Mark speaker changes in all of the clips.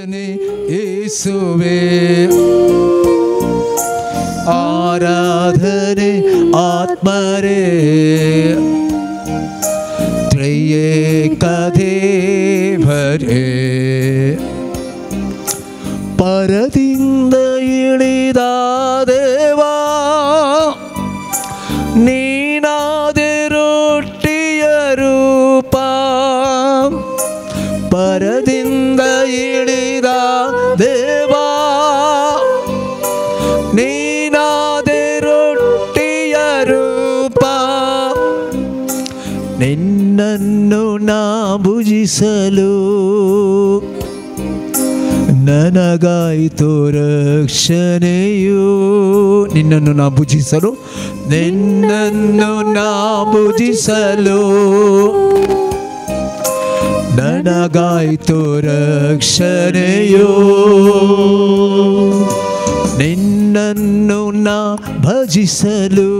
Speaker 1: ಆರಾಧನೆ ಯೇಸುವೇ, ಆರಾಧನೆ ಆತ್ಮರೇ, ತ್ರಿಯೇಕ ದೇವರೇ. ಪರದಿಂದ ಇಳಿದ ದೇವಾ, ನೀನಾದೆ ರೊಟ್ಟಿಯ ರೂಪ. ಪರದಿಂದ ಇಳಿದ ದೇವಾ, ನೀನಾದೆ ರೊಟ್ಟಿಯ ರೂಪ. ನಿನ್ನನ್ನು ನಾ ಭುಜಿಸಲು ನನಗಾಯಿತು ರಕ್ಷಣೆಯು. ನಿನ್ನನ್ನು ನಾ ಭುಜಿಸಲು, ನಿನ್ನನ್ನು ನಾ ಭುಜಿಸಲು ನನಗಾಯಿತು ರಕ್ಷಣೆಯು. ನಿನ್ನನ್ನು ನಾ ಭಜಿಸಲು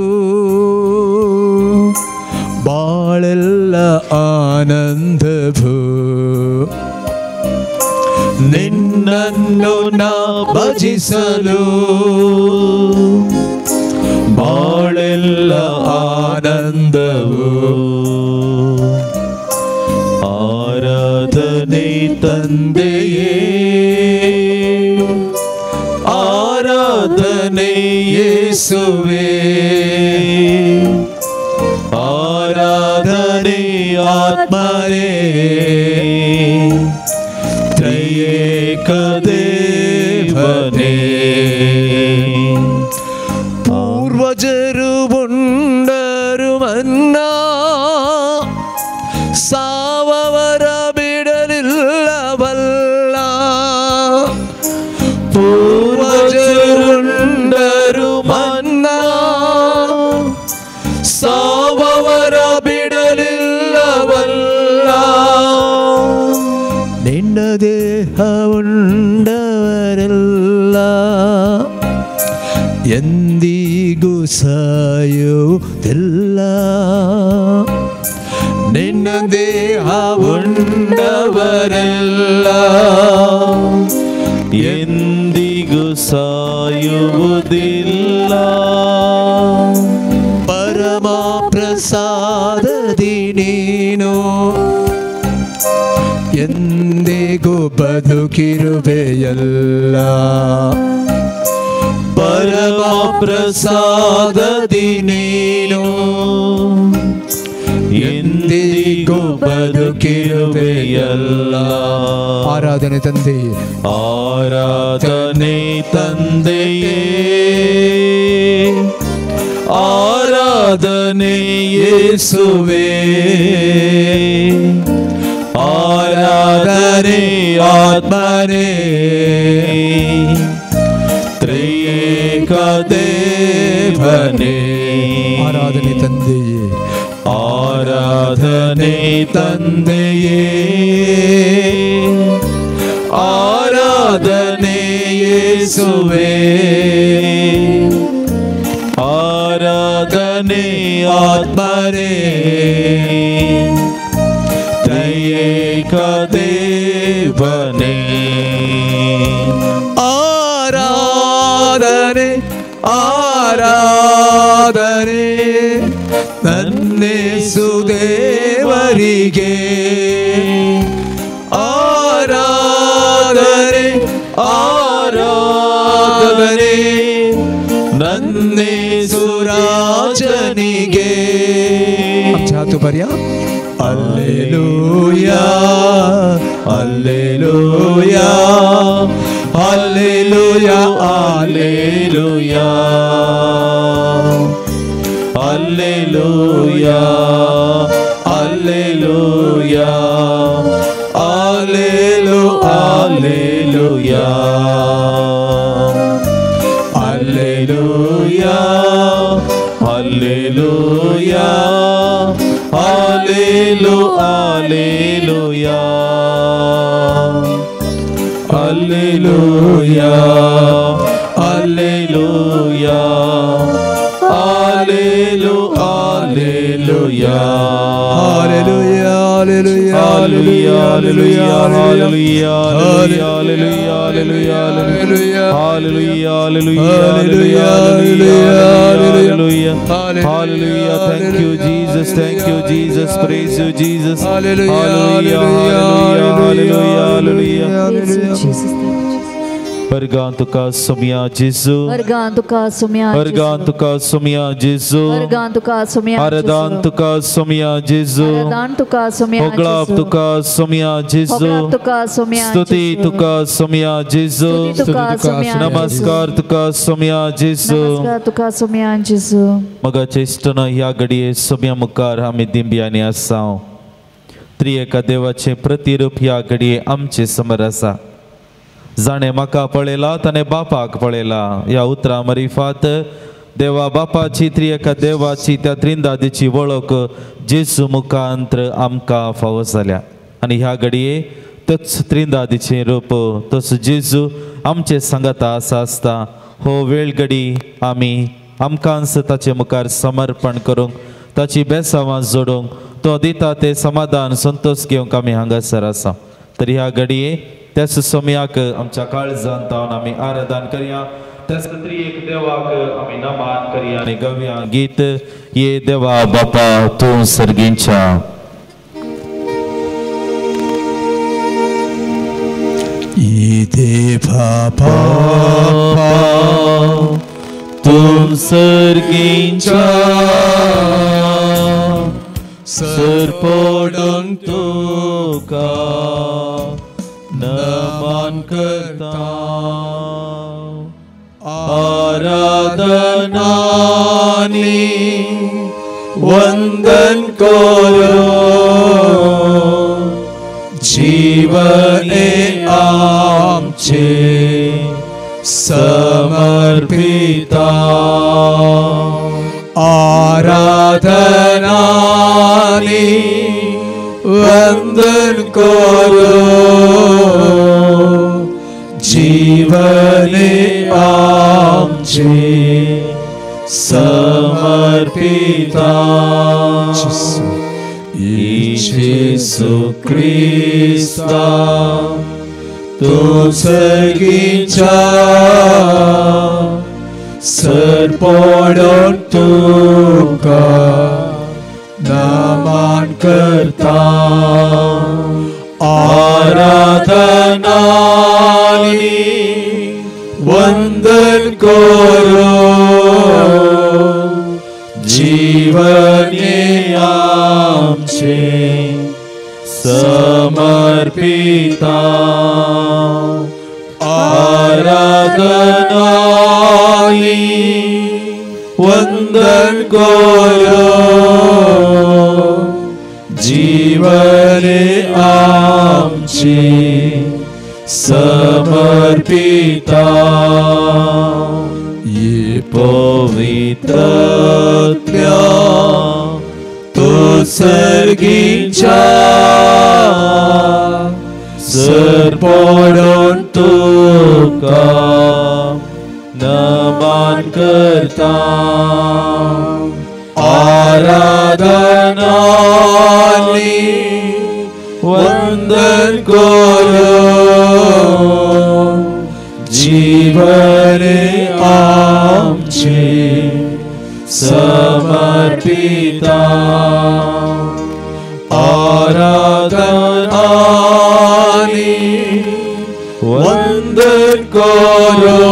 Speaker 1: ಬಾಳೆಲ್ಲ ಆನಂದವು. ನಿನ್ನನ್ನು ನಾ ಭಜಿಸಲು ಬಾಳೆಲ್ಲ ಆನಂದವು.
Speaker 2: ಆರಾಧನೆ ತಂದೆಯೇ, ಆರಾಧನೆ ಯೇಸುವೇ, ಆರಾಧನೆ ಆತ್ಮರೇ, ತ್ರಿಯೇಕ ದೇವನೇ.
Speaker 1: ಪೂರ್ವಜರು ಉಂಡರು ಮನ್ನಾ, ಸಾವವರ ಬಿಡಲಿಲ್ಲವಲ್ಲ. ಪೂರ್ವಜರುಂಡರು ಮನ್ನಾ, ಸಾವವರ ಬಿಡಲಿಲ್ಲವಲ್ಲ. ನಿನ್ನ ದೇಹ ಉಂಡವರೆಲ್ಲ ಎಂದಿಗೂ ಸಾಯುವುದಿಲ್ಲ. ನಿನ್ನ ದೇಹ ಉಂಡವರೆಲ್ಲ
Speaker 2: ಎಂದಿಗೂ ಸಾಯುವುದಿಲ್ಲ.
Speaker 1: ಪರಮ ಪ್ರಸಾದದಿ ನೀನು ಎಂದಿಗೂ ಬದುಕಿರುವೆಯಲ್ಲ.
Speaker 2: ಪರಮ ಪ್ರಸಾದದಿ ನೀನು ಎಂದಿಗೂ ಬದುಕಿರುವೆಯಲ್ಲ.
Speaker 1: ಆರಾಧನೆ ತಂದೆಯೇ,
Speaker 2: ಆರಾಧನೆ ತಂದೆಯೇ, ಆರಾಧನೆ ಯೇಸುವೇ, ಆರಾಧನೆ ಆತ್ಮನೇ, ತ್ರಿಯೇಕ ದೇವನೇ.
Speaker 1: ಆರಾಧನೆ ತಂದೆಯೇ,
Speaker 2: ಆರಾಧನೆ ತಂದೆಯೇ, ಆರಾಧನೆ ಯೇಸುವೇ, ಆರಾಧನೆ ಆತ್ಮನೇ, ತ್ರಿಯೇಕ ದೇವನೇ.
Speaker 1: ಆರಾಧನೆ ಆರಾಧನೆ ನನ್ನೇಸು ದೇವರಿಗೆ, ಆರಾಧನೆ ಆರಾಧನೆ ನನ್ನೇಸು ರಾಜನಿಗೆ. ಚಾತು ಬರ್ಯಾ. Alleluia, alleluia, alleluia,
Speaker 2: alleluia, alleluia, alleluia, allelu, alleluia, alleluia, alleluia, allelu, alleluia, alleluia, alleluia, allelu, alleluia,
Speaker 1: alleluia, alleluia,
Speaker 2: Hallelujah, hallelujah, hallelujah, hallelujah, hallelujah, hallelujah, hallelujah, hallelujah. Thank you, Jesus. Thank you, Jesus. Praise you, Jesus. Hallelujah, hallelujah, hallelujah, hallelujah.
Speaker 3: Praise you, Jesus. Thank you, Jesus.
Speaker 2: वर्गांत तुका सोम्या जेजू,
Speaker 3: वर्गांत तुका सोम्या,
Speaker 2: वर्गांत तुका सोम्या जेजू,
Speaker 3: वर्गांत तुका सोम्या,
Speaker 2: आराधन तुका सोम्या जेजू,
Speaker 3: आराधन तुका सोम्या,
Speaker 2: होगळाप तुका सोम्या जेजू,
Speaker 3: होगळाप तुका सोम्या,
Speaker 2: स्तुती तुका सोम्या जेजू,
Speaker 3: स्तुती तुका सोम्या,
Speaker 2: नमस्कार तुका सोम्या जेजू,
Speaker 3: नमस्कार तुका सोम्या जेजू.
Speaker 2: मगाचे इश्टन ह्या घडये सोम्या मुखार आमी दिंब्यांनी आसा. त्रिएका देवाचें प्रतिरूप ह्या घडये आमचे समोर आसा. जाणें म्हाका पळयला ताणें बापाक पळयला. ह्या उतरां मरिफात देवा बापाची त्रिएका देवाची त्या त्रिंदादीची वळख जेजू मुखांत्र आमकां फावो जाल्या. आनी ह्या घडये तोच त्रिंदादीचें रूप तोच जेजू आमचे सांगाता आसा आसता हो वेळ घडी आमी आमकांच ताचे मुखार समर्पण करूंक, ताची बेसावां जोडूंक, तो दिता ते समाधान संतोष घेवंक आमी हांगासर आसा. तर ह्या घडये त्याच सोम्याक आमच्या काळजांत तावन आमी आराधन करया, त्याच त्रिएक देवाक आमी नमन करया आनी गावया गीत ये देवा बापा तूं सर्गींच्या.
Speaker 1: ये देवा बापा
Speaker 2: तूं सर्गींच्या, सरपडून तुका नमन करता, आराधनानी
Speaker 1: वंदन करो, जीवने आमचे समर्पिता, आराधनानी वंदन करो, जीवने आमचे समर्पिता. येशू क्रिस्ता तूं सर्गीच्या, सरपडून तुका नमन करता, आराधनानी वंदन करो, जीवने आमचे समर्पिता, आराधनानी वंदन करो, जीवने आमचे समर्पिता. ये पवित्र तूं सर्गीच्या, सरपडून तुका नमन करता, आराधनानी वंदन करो, जीवने आमचे समर्पिता, आराधनानी वंदन करो,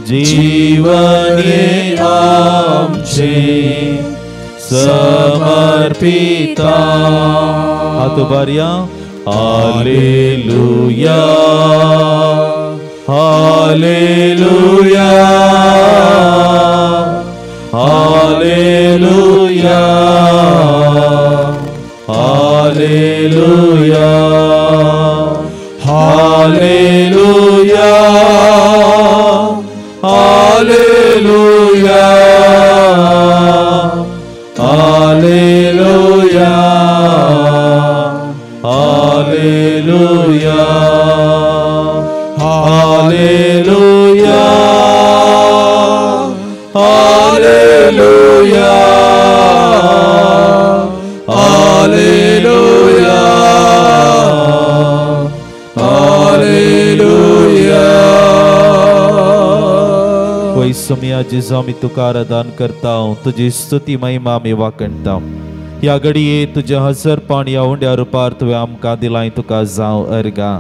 Speaker 1: जीवने आमचे समर्पिता. हात उबारया. Hallelujah, hallelujah, hallelujah, hallelujah, hallelujah, hallelujah, hallelujah, hallelujah, hallelujah, hallelujah, hallelujah,
Speaker 2: Somaiya जेजू आमी तुका आराधन करता, तुजी स्तुती महिमा आमी वाखणता. ह्या घडये तुजें हजरपण ह्या उंड्या रुपार तुवें आमकां दिलां, तुका जावं अर्गां.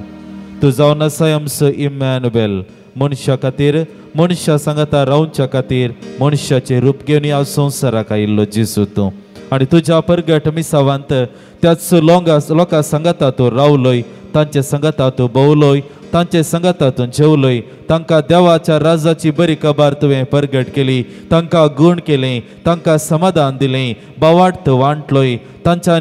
Speaker 2: तूं जावन आसाय आमचो इमॅन्युएल, मनशा खातीर, मनशा सांगाता रावच्या खातीर मनशाचें रूप घेवन ह्या संवसाराक आयिल्लो जेजू तूं. आनी तुज्या परगट मिसावांत त्याच लोकां सांगाता तूं रावलोय, तांचे सांगाता तूं भोवलोय, तांचे सांगाता तूं जेवलोय. तांकां देवाच्या राजाची बरी खबर तुवें परगट केली, तांकां गूण केलें, तांकां समाधान दिलें, बावाट वांटलोय, तांच्या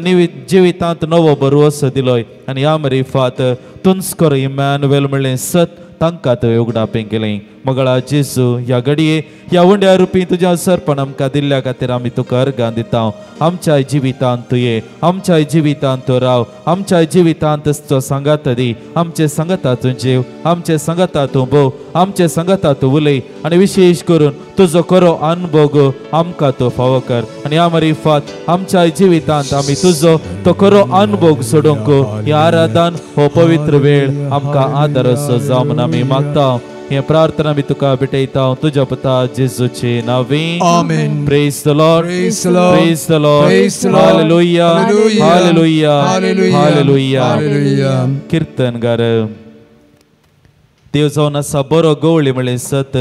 Speaker 2: जिवितांत नवो भरवसो दिलोय. आनी ह्या मरिफात तुंच करो इमॅन्युएल म्हणलें सत तांकां तुवें उगडापें केलें. मगळा जेजू ह्या घडये ह्या उंड्या रुपी तुज्या सरपण आमकां दिल्ल्या खातीर आमी तुका अर्गां दिता. आमच्या जिवितांत तूं ये, आमच्या जिवितांत तूं राव, आमच्या जिवितांत तो सांगात दी, आमचे सांगाता तूं जेव, आमचे सांगाता तूं भोव, आमचे सांगाता तूं उलय आनी विशेश करून तुजो खरो अनभोग आमकां तूं फावो कर. आनी ह्या मरिफात आमच्या जिवितांत आमी तुजो तो खरो अनभोग सोडूंक ह्या आराधन हो पवित्र वेळ आमकां आदार असो जावं म्हूण आमी मागता. हे प्रार्थना मी तुका भेटयता तुज्या पुता जेजूचे नांवे.
Speaker 4: आमेन.
Speaker 2: Praise the Lord.
Speaker 4: Praise the Lord.
Speaker 2: Praise the Lord.
Speaker 4: Praise the Lord.
Speaker 2: Hallelujah.
Speaker 4: Hallelujah.
Speaker 2: Hallelujah.
Speaker 4: Hallelujah.
Speaker 2: Hallelujah.
Speaker 4: Hallelujah.
Speaker 2: कीर्तनगार देव जावन आसा बरो गवळी म्हळें सत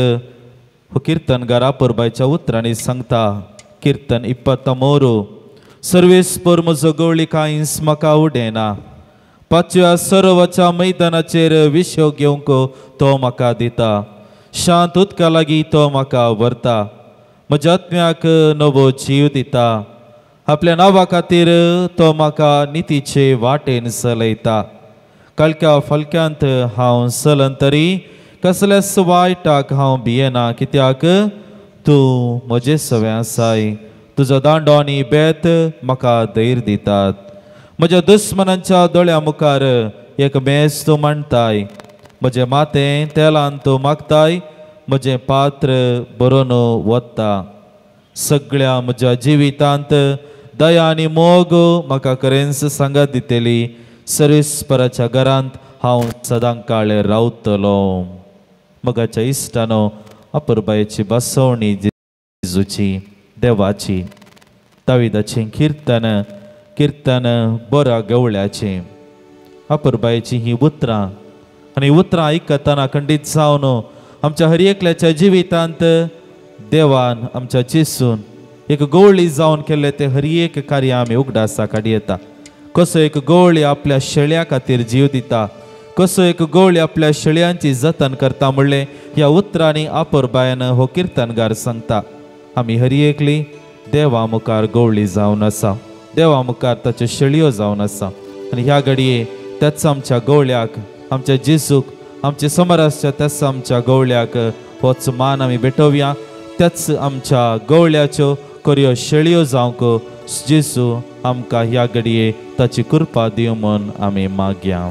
Speaker 2: हो कीर्तनगार आपुरबायच्या उतरांनी सांगता. कीर्तन 23. सर्वेस्पर म्हजो गवळी कांयच म्हाका उडयना, पाचव्या सरोवराच्या मैदानाचेर विशो घेवंक तो म्हाका दिता, शांत उदका लागीं तो म्हाका व्हरता, म्हज्या आत्म्याक नवो जीव दिता, आपल्या नांवा खातीर तो म्हाका नितीचे वाटेन चलयता. काळख्या फालक्यांत हांव चलन तरी कसल्याच वायटाक हांव भियेना, कित्याक तूं म्हजे सवें आसाय, तुजो दांडो आनी बेत म्हाका धैर्य दितात. म्हज्या दुस्मनांच्या दोळ्या मुखार एक मेज तूं मांडताय, म्हजें माथें तेलान तूं मागताय, म्हजें पात्र बरोवन वता. सगळ्या म्हज्या जिवितांत दया आनी मोग म्हाका खरेंच सांगात दितली, सर्वेस्पराच्या घरांत हांव सदां काळ रावतलो. मगाच्या इश्टानो, अपुरबायेची बसवणी जेजूची, देवाची, दाविदाचें कीर्तन, कीर्तन बऱ्या गवळ्याचें. अपुरबायेची ही उतरां आनी उतरां आयकतना खंडीत जावन आमच्या हर एकल्याच्या जिवितांत देवान आमच्या जेजून एक गवळी जावन केल्लें तें हर एक कार्य आमी उगडासा काडयेता. कसो एक गवळी आपल्या शेळ्या खातीर जीव दिता, कसो एक गवळी आपल्या शेळ्यांची जतन करता म्हणलें ह्या उतरांनी अपुरबायेन हो कीर्तनगार सांगता. आमी हर एकली देवा मुखार गवळी जावन आसा, देवा मुखार ताच्यो शेळयो जावन आसा. आनी ह्या घडये त्याच आमच्या गवळ्याक, आमच्या जेजूक, आमच्या समरासच्या त्याच आमच्या गवळ्याक होच मान आमी भेटोवया. त्याच आमच्या गवळ्याच्यो खऱ्यो शेळयो जावंक जेजू आमकां ह्या घडये ताची कृपा दिवं म्हूण आमी मागया.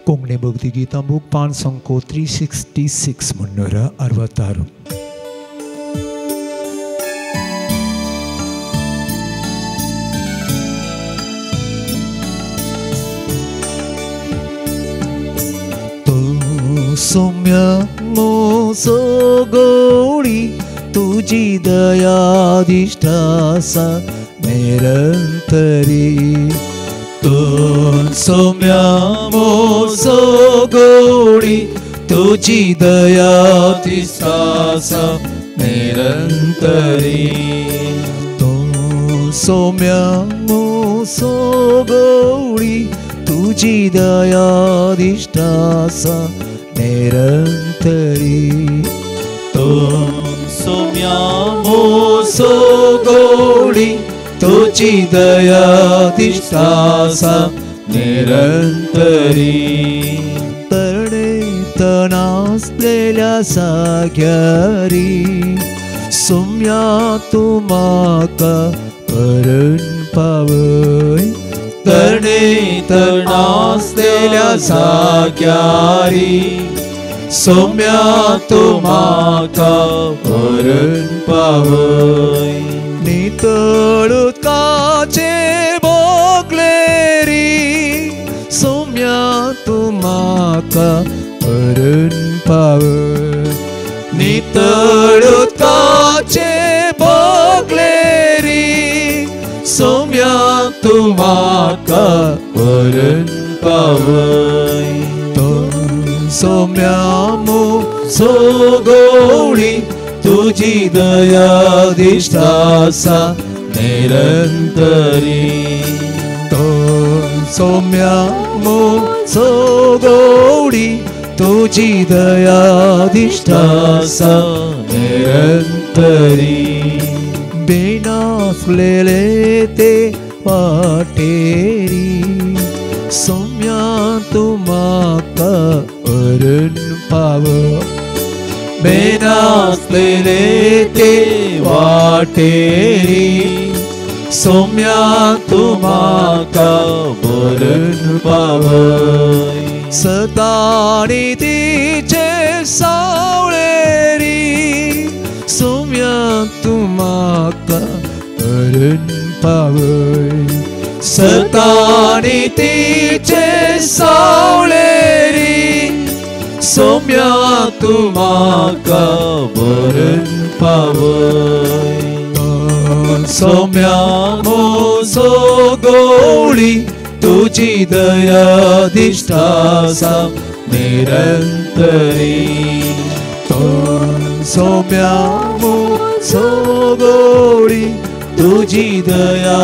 Speaker 4: कोंकणी भक्ती गीतां बूक पान संको 366 366. सौम्य मोसो गोळी तुजी दया दिश्टासा निरंतरी, तूं सौम्य मोसो गोळी तुजी दया दिश्टासा निरंतरी, तूं सौम्य मोसो गोळी तुजी दया दिश्टासा निरंतरी, तूं सौम्य मोसो गोळी तुजी दया दिश्टासा निरंतरी. तरणेत नासलेल्या साग्यारी सौम्या तूं म्हाका करून पावय, तरणेत नासलेल्या साग्यारी सौम्या तूं म्हाका करून पावय. नितळ उदकाचे बोगलेरी सौम्या तूं म्हाका करून पावय, नितळ तूं म्हाका व्हरून पावय. तो सोम्या म्हजो गवळी तुजी दया दिश्ट आसा निरंतरी. तो सोम्या म्हजो गवळी तुजी दया दिश्ट आसा निरंतरी. बेनासलेले ते वाटेरी सोम्या तूं म्हाका व्हरून पावय. बेनासलेले ते वाटेरी सोम्या तूं म्हाका व्हरून पावय. सतानी तिचे सावळेरी सोम्या तूं म्हाका व्हरून पावय. सतानी तिचे सावळेरी सोम्या तूं म्हाका व्हरून पावय. सोम्या म्हजो गवळी तुजी दया दिश्ट आसा निरंतरी. तो सोम्या म्हजो गवळी तुजी दया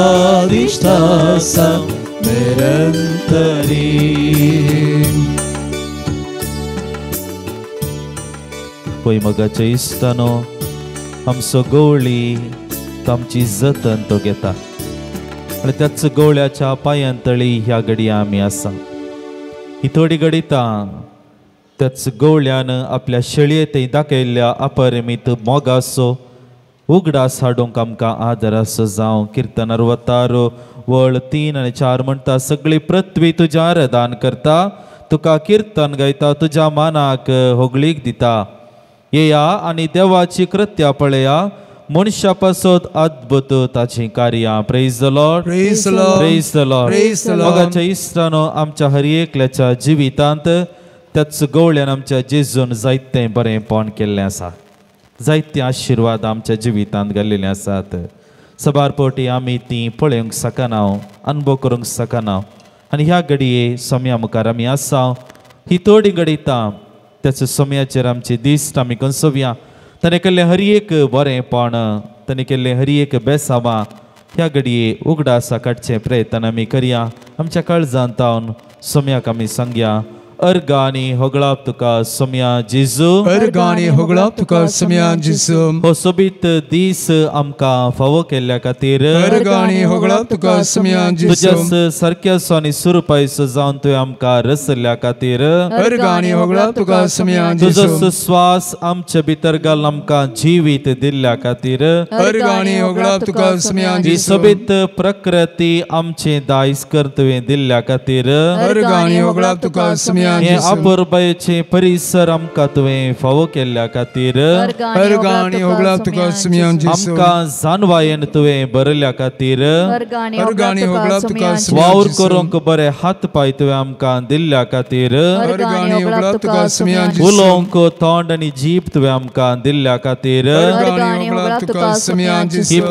Speaker 4: दिश्ट आसा निरंतरी.
Speaker 2: पळय मोगाच्या इश्टानो, आमचो गवळी आमची जतन तो घेता आनी त्याच गवळ्याच्या पांयां तळी ह्या घडये आमी आसा. ही थोडी घडितां त्याच गवळ्यान आपल्या शेळये थंय दाखयल्ल्या अपरिमीत मोगाचो उगडास हाडूंक आमकां आदर आसो जावं. किर्तन 66 वळ 3 आनी 4 म्हणटा, सगळी पृथ्वी तुज्या रदान करता, तुका किर्तन गायता, तुज्या मानाक होगळीक दिता. येया आनी देवाची कृत्या पळया, मनशा पासत अद्भुत ताचीं कार्यां. Praise the Lord,
Speaker 4: praise the Lord,
Speaker 2: praise the Lord.
Speaker 4: Praise the Lord.
Speaker 2: मोगाच्या इश्टानो, आमच्या हर एकल्याच्या जिवितांत त्याच गवळ्यान आमच्या जेजून जायतें बरेंपण केल्लें आसा, जायते आशिर्वाद आमच्या जिवितांत घाल्लेले आसात. सबार पावटी आमी तीं पळोवंक शकना, अनुभव करूंक शकना आनी ह्या घडये सोम्या मुखार आमी आसा. ही थोडी घडितां त्याच सोम्याचेर आमची दिश्ट आमी कंसोवया. ताणें केल्लें हर एक बरेंपण, ताणें केल्लें हर एक बेसांवां ह्या घडये उगडासा काडचें प्रयत्न आमी करया. आमच्या काळजांत तावन सोम्याक आमी सांगया, अर्गां आनी होगळाप तुका सोम्या जेजू,
Speaker 4: अर्गां आनी होगळाप तुका सोम्या जेजू.
Speaker 2: हो सोबीत दीस आमकां फावो केल्ल्या खातीर
Speaker 4: अर्गां आनी होगळाप तुका सोम्या जेजू.
Speaker 2: तुज्याच सारक्याचो आनी सुरुपायचो जावन तुवें आमकां रचल्ल्या खातीर
Speaker 4: अर्गां आनी होगळाप तुका सोम्या जेजू.
Speaker 2: तुजो स्वास आमचे भितर घालून आमकां जिवीत दिल्ल्या खातीर
Speaker 4: अर्गां आनी होगळाप तुका सोम्या जेजू.
Speaker 2: ही सोबीत प्रकृती आमचें दायज कर तुवें दिल्ल्या खातीर
Speaker 4: अर्गां आनी होगळाप तुका सोम्या.
Speaker 2: हे अपुरबायेचे परिसर आमकां तुवें फावो केल्ल्या खातीर
Speaker 4: अर्गां आनी होगळाप तुका सोम्या जेजू.
Speaker 2: आमकां जानवायेन तुवें भरल्या खातीर
Speaker 4: अर्गां आनी होगळाप तुका सोम्या
Speaker 2: वावर
Speaker 4: जेजू.
Speaker 2: करूंक बरे हात पांय तुवें आमकां दिल्ल्या खातीर
Speaker 4: अर्गां आनी होगळाप तुका सोम्या जेजू.
Speaker 2: उलोवंक तोंड आनी जीब तुवें आमकां दिल्ल्या खातीर
Speaker 4: अर्गां आनी होगळाप तुका सोम्या जेजू.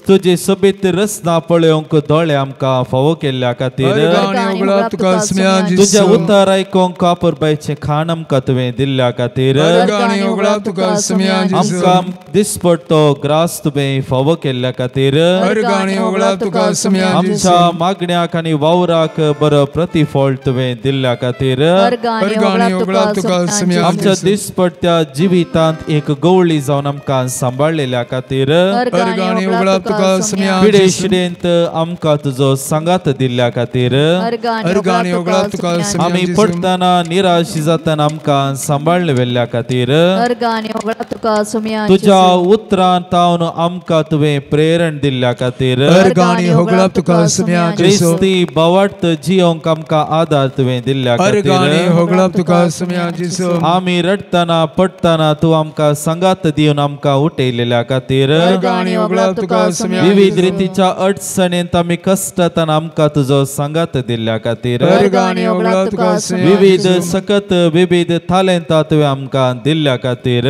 Speaker 2: तुजे सोबीत रचना पळोवंक दोळे आमकां फावो केल्ल्या खातीर
Speaker 4: अर्गां आनी होगळाप तुका सोम्या जेजू.
Speaker 2: तुज्या उतर आयकूंक अपुरबायेचें खाण आमकां तुवें दिल्ल्या खातीर
Speaker 4: अर्गां आनी होगळाप तुका सोम्या जेजू.
Speaker 2: आमकां दिसपडतो ग्रास तुवें फावो केल्ल्या खातीर
Speaker 4: अर्गां आनी होगळाप तुका सोम्या जेजू.
Speaker 2: आमच्या मागण्याक आनी वावराक बरो प्रतिफळ तुवें दिल्ल्या खातीर
Speaker 4: अर्गां आनी होगळाप तुका सोम्या
Speaker 2: आमच्या
Speaker 4: जेजू.
Speaker 2: दिसपडत्या जिवितांत एक गवळी जावन आमकां सांबाळलेल्या खातीर
Speaker 4: अर्गां आनी होगळाप तुका सोम्या जेजू.
Speaker 2: पिडेशिडेंत आमकां तुजो सांगात दिल्ल्या खातीर
Speaker 4: अर्गां आनी होगळाप तुका सोम्या
Speaker 2: आमी
Speaker 4: जेजू.
Speaker 2: पडटना निराश जातना आमकां सांबाळले वेल्ल्या खातीर
Speaker 3: अर्गां आनी होगळाप तुका सोम्या
Speaker 2: तुज्या उतरान तावन आमकां तुवें प्रेरण दिल्ल्या खातीर
Speaker 4: अर्गां आनी होगळाप तुका सोम्या जेजू.
Speaker 2: क्रिस्ती बावट जियोंक आमकां आदार तुवें दिल्ल्या
Speaker 4: अर्गां आनी
Speaker 2: खातीर
Speaker 4: होगळाप तुका सोम्या जेजू.
Speaker 2: आमी रडटना पडटना तूं आमकां सांगात दिवन आमकां उठयलेल्या खातीर
Speaker 4: अर्गां आनी होगळाप तुका सोम्या
Speaker 2: विविध
Speaker 4: जेजू.
Speaker 2: रितीच्या अडचणींत आमी कश्टताना आमकां तुजो सांगात दिल्ल्या खातीर
Speaker 4: अर्गां आनी होगळाप तुका सोम्या
Speaker 2: विविध विविध सकत विविध तालेंता तुवें आमकां दिल्ल्या खातीर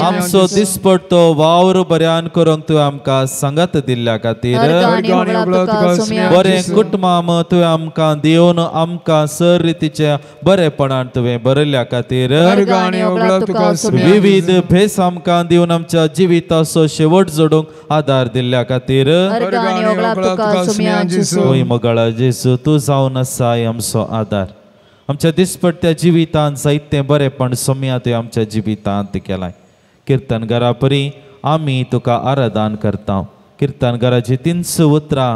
Speaker 2: आमचो दिसपडतो वावर बऱ्यान करूंक तुवें आमकां सांगात दिल्ल्या खातीर बरें कुटुंबाम तुवें आमकां दिवन आमकां सर रितीचें बरेपणान तुवें बरयल्ल्या खातीर विविध भेस आमकां दिवन आमच्या जिविताचो शेवट जोडूंक आदार दिल्ल्या खातीर मोगाळा जेजू तूं जावन आसाय आमचो आदार आमच्या दिसपट्ट्या जिवितांत जायतें बरेपण सोम्या तुवें आमच्या जिवितांत केलां. किर्तनगारा परी आमी तुका आराधन करता. किर्तनगाराची 300 उतरां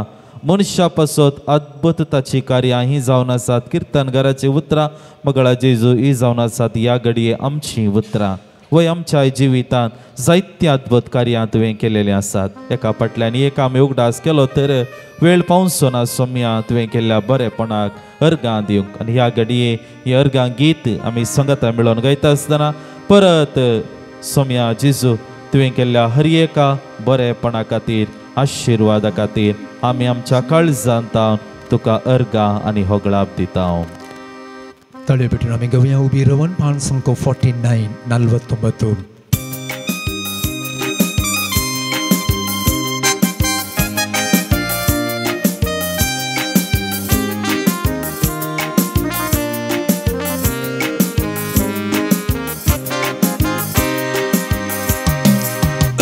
Speaker 2: मनशा पासत अद्भुत ताची कार्यां ही जावन आसात. किर्तनगाराची उतरां मोगाळा जेजू ही जावन आसात ह्या घडये आमची उतरां वय आमच्या जिवितांत जायत्या अद्भुत कार्यां तुवें केलेलीं आसात. एका फाटल्यान एक आमी उगडास केलो तर वेळ पावचो ना सोम्या तुवें केल्ल्या बरेपणाक अर्गां दिवंक. आनी ह्या घडये ही अर्गां गीत आमी संगता मेळोवन गायता आसतना परत सोम्या जेजू तुवें केल्ल्या हर एका बरेपणा खातीर आशिर्वादा खातीर आमी आमच्या काळजांत तुका अर्गां आनी होगळाप दिता.
Speaker 4: ತಲೆಬಿಟ್ಟು ನಮಗೆ ಉಬಿರವನ್ ಪಾನ್ಸಂಕೋ 49 49.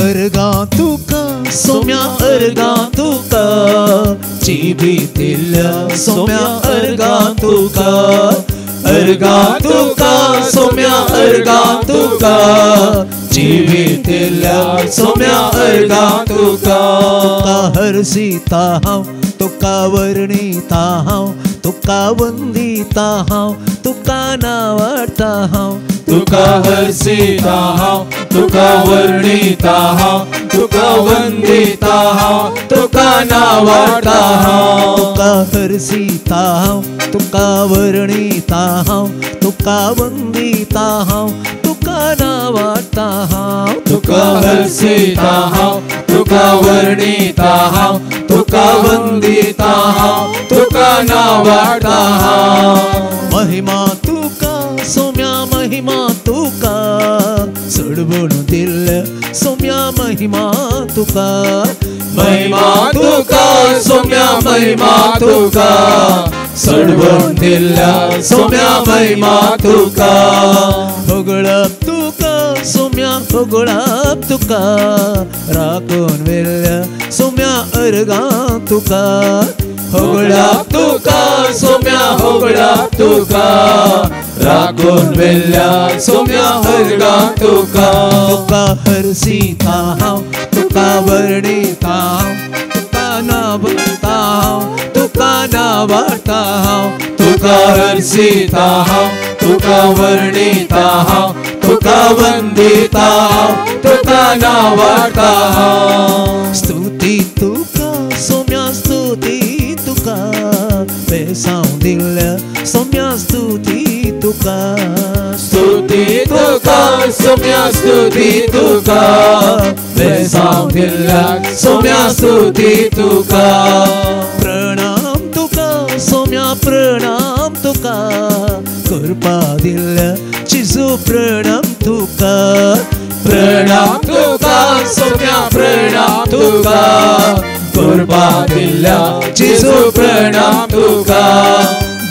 Speaker 4: अर्गा तुका सोम्या अर्गा तुका जिवितिल्ल्या सोम्या अर्गा तुका अर्गा तुका सोम्या अर्गा तुका जिवितिल्ल्या सोम्या अर्गा तुका. तुका हरसीता हांव तुका वर्णिता हांव तुका वंदिता हांव तुका नावाडता हांव.
Speaker 1: तुका हरसीता हांव तुका वर्णिता हांव तुका वंदिता हांव तुका नावाडता हांव.
Speaker 4: तुका हरसीता हांव तुका वर्णिता हांव तुका वंदिता हांव तुका नावाडता हांव.
Speaker 1: तुका हरसीता हांव तुका वर्णिता हांव तुका वंदिता हांव तुका नावाडता हांव.
Speaker 4: महिमा तुका सोम्या महिमा तुका सडबण दिल्ल्या सोम्या महिमा तुका.
Speaker 1: महिमा तुका सोम्या महिमा तुका सडबण दिल्ल्या सोम्या महिमा तुका.
Speaker 4: होगळप तुका सोम्या होगळप तुका राखून वेल्ल्या सोम्या अर्गां तुका.
Speaker 1: होगळप तुका सोम्या होगळप तुका राखून वेल्ल्या सोम्या अर्गां तुका.
Speaker 4: तुका हरसीता हांव तुका वर्णिता हांव तुका नावडता हांव तुका नावाडता हांव.
Speaker 1: तुका हरसीता हांव तुका वर्णिता हांव तुका वंदिता हांव तुका नावाडता हांव.
Speaker 4: स्तुती तुका सोम्या स्तुती तुका बेसांव दिल्ल्या सोम्या स्तुती तुका.
Speaker 1: स्तुती तुका सोम्या स्तुती तुका बेसांव दिल्ल्या सोम्या स्तुती तुका.
Speaker 4: प्रणाम तुका सोम्या प्रणाम तुका कृपा दिल्ल्या जेजू प्रणाम तुका.
Speaker 1: प्रणाम तुका सोम्या प्रणाम तुका कृपा दिल्ल्या जेजू प्रणाम तुका.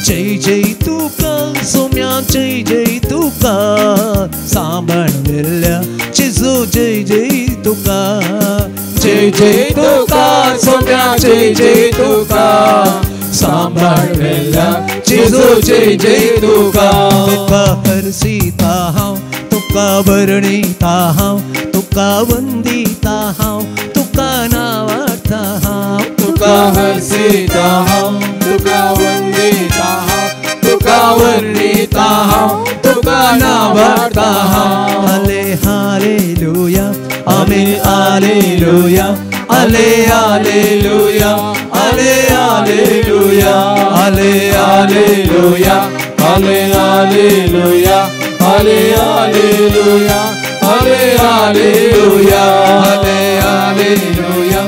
Speaker 4: जय जय तुका सोम्या जय जय तुका सांबाळ वेल्ल्या जेजू जय जय तुका.
Speaker 1: जय जय तुका सोम्या जय जय तुका सांबाळ वेल्ल्या जेजू जय जय तुका.
Speaker 4: तुका हरसीता हांव तुका वर्णिता हांव तुका वंदिता हांव तुका नावाडता हांव.
Speaker 1: तुका हरसीता हांव तुका वंदिता हांव तुका वर्णिता हांव तुका नावाडता हांव.
Speaker 4: आले हालेलुया आमेन हालेलुया आले हालेलुया आले हालेलुया
Speaker 1: आले हालेलुया आले हालेलुया आले हालेलुया आले हालेलुया आले हालेलुया